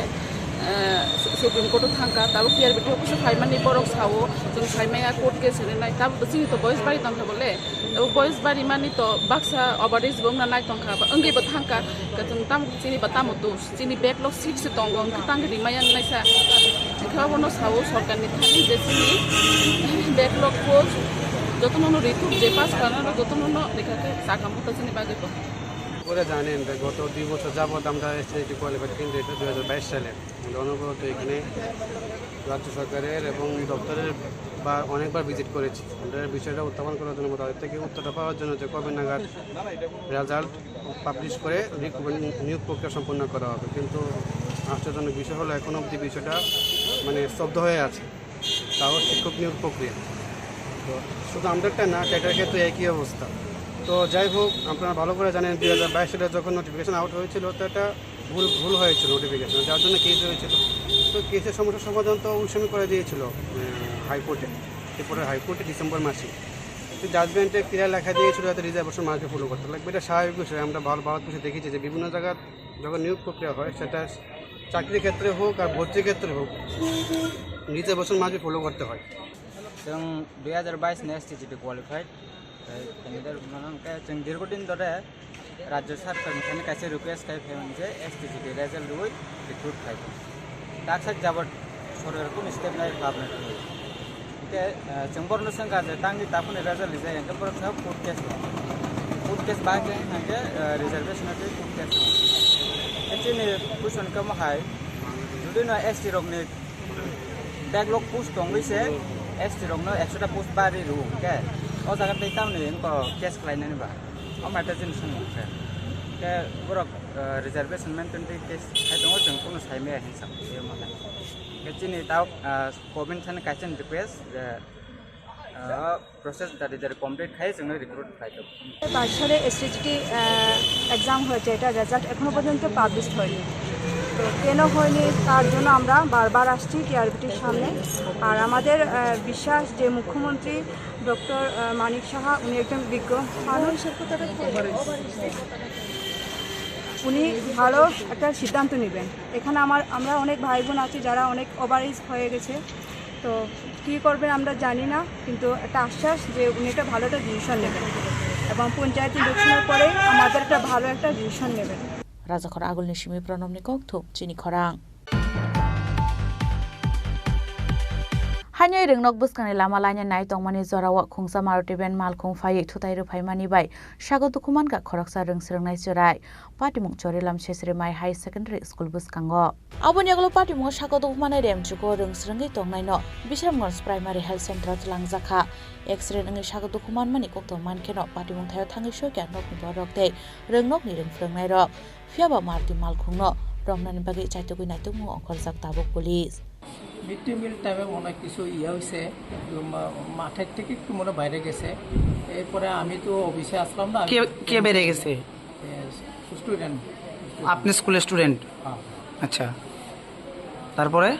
eh, Supreme Court o thangkha, tabuk T R B T office o phaimani borok sao, chwng phaimaya court case rinai. Tabuk bo chini to boys bai tongkha bole. Abo boys bari mani to baksa overage bo wngna nai tongkha, ba wngwi bo thangkha, ka chwng tam chini ba tamo dos, chini backlog seat se tongo, wngkhe tang rimaya wngnaisa. Wngkhe abono sao sorkarni thani je chini backlog post jotono no rithuk, je pass khlana jotono no rikha khe chakamo ta chini bagwi bo. করে জানেন যে গত দুই বছর যাবত আমরা SSC qualified candidate দুই হাজার বাইশ সালে। আমরা অনবরত এখানে রাজ্য সরকারের এবং দপ্তরের বা অনেকবার ভিজিট করেছি। আমরা এই বিষয়টা উত্থাপন করার জন্য বা তাদের থেকে উত্তরটা পাওয়ার জন্য যে কবে নাগাদ রেজাল্ট পাবলিশ করে রিক্রুটমেন্ট নিয়োগ প্রক্রিয়া সম্পন্ন করা হবে। কিন্তু আশ্চর্যজনক বিষয় হলো এখনো অবধি বিষয়টা মানে স্তব্ধ হয়ে আছে। তাও শিক্ষক নিয়োগ প্রক্রিয়া। তো শুধু আমরারটা না, টেটের ক্ষেত্রে একই অবস্থা। তো যাই হোক, আপনারা ভালো করে জানেন দুই হাজার বাইশ সালে যখন নোটিফিকেশন আউট হয়েছিল তো একটা ভুল, ভুল হয়েছিল নোটিফিকেশন, যার জন্য কেস হয়েছিল। তো কেসের সমস্যা সমাধান তো ওই সময় করে দিয়েছিল, আহ, হাইকোর্টে, ত্রিপুরা হাইকোর্টে ডিসেম্বর মাসে। তো জাজমেন্টে ক্লিয়ার লেখা দিয়েছিল যাতে রিজার্ভেশন মার্কে ফলো করতে লাগবে, এটা স্বাভাবিক বিষয়। আমরা ভালো, ভারতবর্ষে দেখেছি যে বিভিন্ন জায়গার যখন নিয়োগ প্রক্রিয়া হয়, সেটা চাকরির ক্ষেত্রে হোক আর ভর্তির ক্ষেত্রে হোক, রিজার্ভেশন মার্কে ফলো করতে হয়। Chwng dui hazar bais ni S T G T qualified, tei candidate hwnmano hwnkhe chwng dirghodin dhore Rajya Sarkar ni thani kaisa request khai phaimani je S T G T result rwui recruit khai tong. Taksa jabot sorkar kunu step nai phabna twi. Hwnkhe, eh, chwng borokno swngkha je tangwi taphuni result rijak, hwnkhe borok sao court case no. Court case bai khe hwnkhe, eh, reservation no twi court case no. Hwnkhe chini question khe omo hai, jodi no S T rokni backlog post tongwi se S T rokno ekshota post bari rw hwnkhe, o jaga tei tamni wngkha case khlainani ba? O matter chini swngmung khe. Khe borok, eh, reservation maintain tei case khai tongo, chwng kunu sai maya hinwi sakha tei omo hai. Khe chini tao, eh, government thani kaisa request je, eh, process dari dari complete khai chwngno recruit khai tongo. বাইশ সালে এসটিজিটি, আহ, এক্সাম হয়েছে, এটা রেজাল্ট এখনো পর্যন্ত পাবলিশড হয়নি। তো কেন হয়নি, তার জন্য আমরা বারবার আসছি টিআরবিটির সামনে। আর আমাদের, আহ, বিশ্বাস যে মুখ্যমন্ত্রী ডক্টর, আহ, মানিক সাহা, উনি একজন বিজ্ঞ মানুষ। উনি ভালো একটা সিদ্ধান্ত নেবেন। এখানে আমার, আমরা অনেক ভাই বোন আছি যারা অনেক ওভার এজ হয়ে গেছে, তো কী করবেন আমরা জানি না, কিন্তু একটা আশ্বাস যে উনি একটা ভালো একটা ডিসিশন নেবেন এবং পঞ্চায়েত ইলেকশনের পরে আমাদের একটা ভালো একটা ডিসিশন নেবেন। Rajakhor Agulni simi Pranamni kokthum chini khorang. Haino Rwngnok bwskangni lama lainai nai tongmani jorao khungsa Maruti van malkhung phaiwi thutai rwphaimani bai sago dukhu mankha khoroksa rwngsrwngnai chwrai. Patimung Chorilam Sesri Mai High Secondary School bwskango. Aboni yagulo patimungo sago dukhu manai remchugo rwngsrwngwi tongnaino Bisramganj Primary Health Center o twlangjakha. Accident wngwi sago dukhu manmani kokthom mankheno patimung thaio thangwi sokya nokni borok tei rwngnokni rwngphrwngnairok. Phiyaba Maruti malkhungno romnani bagwi chaitugwi naitukmungo ongkhorjak tabuk police. Mid day meal টাইমে মনে হয় কিছু ইয়ে হয়েছে, মা-, মাঠের থেকে একটু মনে হয় বাইরে গেছে। এরপরে আমি তো অফিসে আসলাম না, আমি কে, কে বাইরে গেছে? এ, স্টুডেন্ট। আপনি স্কুলের স্টুডেন্ট? হ্যাঁ। আচ্ছা, তারপরে?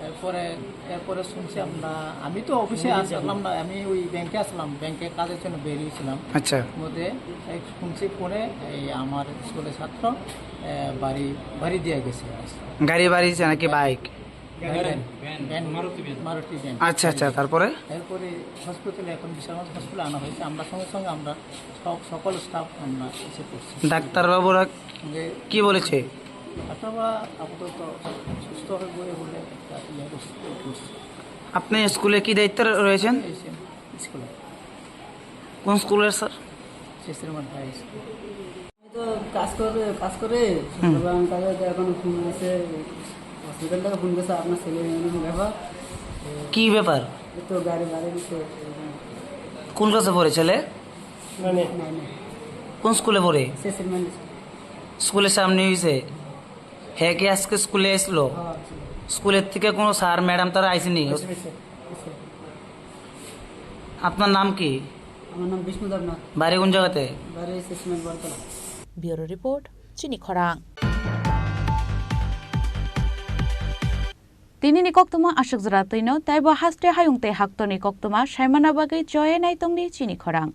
এরপরে, এরপরে শুনছি আমরা, আমি তো অফিসে আসলাম না, আমি ওই ব্যাংকে আসলাম, ব্যাংকে কাজের জন্য বেরিয়েছিলাম। আচ্ছা। মধ্যে এই শুনছি ফোনে, এই আমার স্কুলের ছাত্র, এ, বাড়ি, বাড়ি দিয়ে গেছে। গাড়ি বাড়ি নাকি bike? Van, van, van, Maruti van. Maruti van. আচ্ছা, আচ্ছা, তারপরে? এরপরে হসপিটালে, এখন বিশালগঞ্জ হসপিটালে আনা হয়েছে। আমরা সঙ্গে সঙ্গে আমরা সব, সকল স্টাফ আমরা এসে পড়ছি। ডাক্তারবাবুরা যে কি বলেছে? ডাক্তারবাবুরা আপাতত সুস্থ হয়ে বলে একটা ইয়ে করছে, করছে। আপনি স্কুলে কি দায়িত্বে রয়েছেন? এই যে স্কুলে। কোন স্কুলের স্যার? শিশিরমোহন হাই স্কুল। তো কাজ করে, কাজ করে, হুম। তারপর আমি তাদের এখন ফোন আছে, হসপিটাল থেকে ফোন করছে, "আপনার ছেলে এরকম ব্যাপার।" কি ব্যাপার? এই তো গাড়ি, গাড়ি দিচ্ছে। কোন ক্লাসে পড়ে ছেলে? মানে নাইনে। কোন স্কুলে পড়ে? শেষের মানে। স্কুলের সামনে হয়েছে? হ্যাঁ, কি আজকে স্কুলে আসলো? হ্যাঁ, জি। স্কুলের থেকে কোনো স্যার ম্যাডাম তারা আইসেনি? আইসে, আইসে, আইসে। আপনার নাম কি? Amar nam Bishnu Debnath. Bari kun jagate? Bari Sisman Bortola. Bureau report, Chini Khorang. Tini ni koktwma aswk jora twino, tei bo haste hayung tei haktorni koktwma saimana bagwi choye naitongdi Chini Khorang.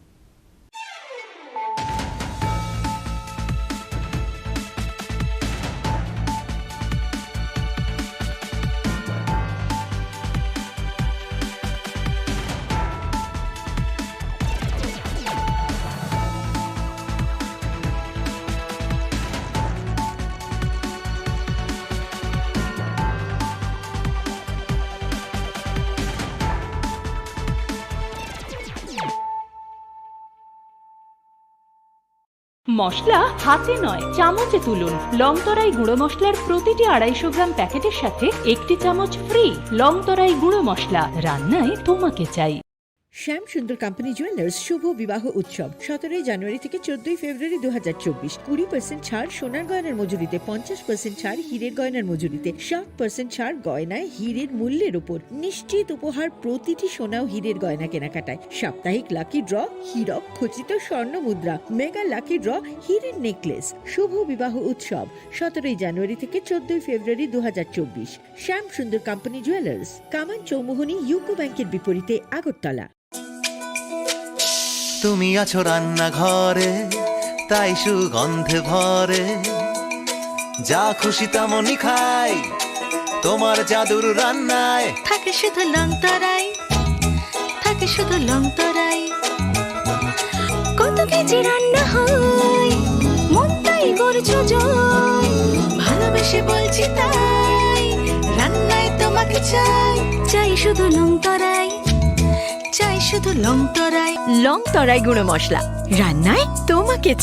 মশলা হাতে নয়, চামচে তুলুন। লং তরাই গুঁড়ো মশলার প্রতিটি আড়াইশো গ্রাম প্যাকেটের সাথে একটি চামচ ফ্রি। লং তরাই গুঁড়ো মশলা, রান্নায় তোমাকে চাই। শ্যাম সুন্দর কোম্পানি জুয়েলার্স শুভ বিবাহ উৎসব সতেরোই জানুয়ারি থেকে চোদ্দই ফেব্রুয়ারি দু হাজার চব্বিশ। কুড়ি পার্সেন্ট ছাড় সোনার গয়নার মজুরিতে, পঞ্চাশ পার্সেন্ট ছাড় হীরের গয়নার মজুরিতে, ষাট পার্সেন্ট ছাড় গয়নায় হীরের মূল্যের উপর। নিশ্চিত উপহার প্রতিটি সোনা ও হীরের গয়না কেনাকাটায়। সাপ্তাহিক লাকি ড্র, হীরক খচিত স্বর্ণ মুদ্রা, মেগা লাকি ড্র, হীরের নেকলেস। শুভ বিবাহ উৎসব সতেরোই জানুয়ারি থেকে চোদ্দই ফেব্রুয়ারি দু হাজার চব্বিশ। শ্যাম সুন্দর কোম্পানি জুয়েলার্স, কামান চৌমুহনী ইউকো ব্যাংকের বিপরীতে, আগরতলা। তুমি আছো রান্নাঘরে, তাই সুগন্ধে ভরে। যা খুশি তেমনই খাই, তোমার জাদুর রান্নায়। থাকে শুধু লং তরাই, থাকে শুধু লং তরাই। কত কেজি রান্না হয়, মন তাই করছো জয়। ভালোবেসে বলছি তাই, রান্নায় তোমাকে চাই। চাই শুধু লং তরাই, চাই শুধু লং তরাই। লং তরাই গুঁড়ো মশলা, রান্নায় তোমাকে চাই।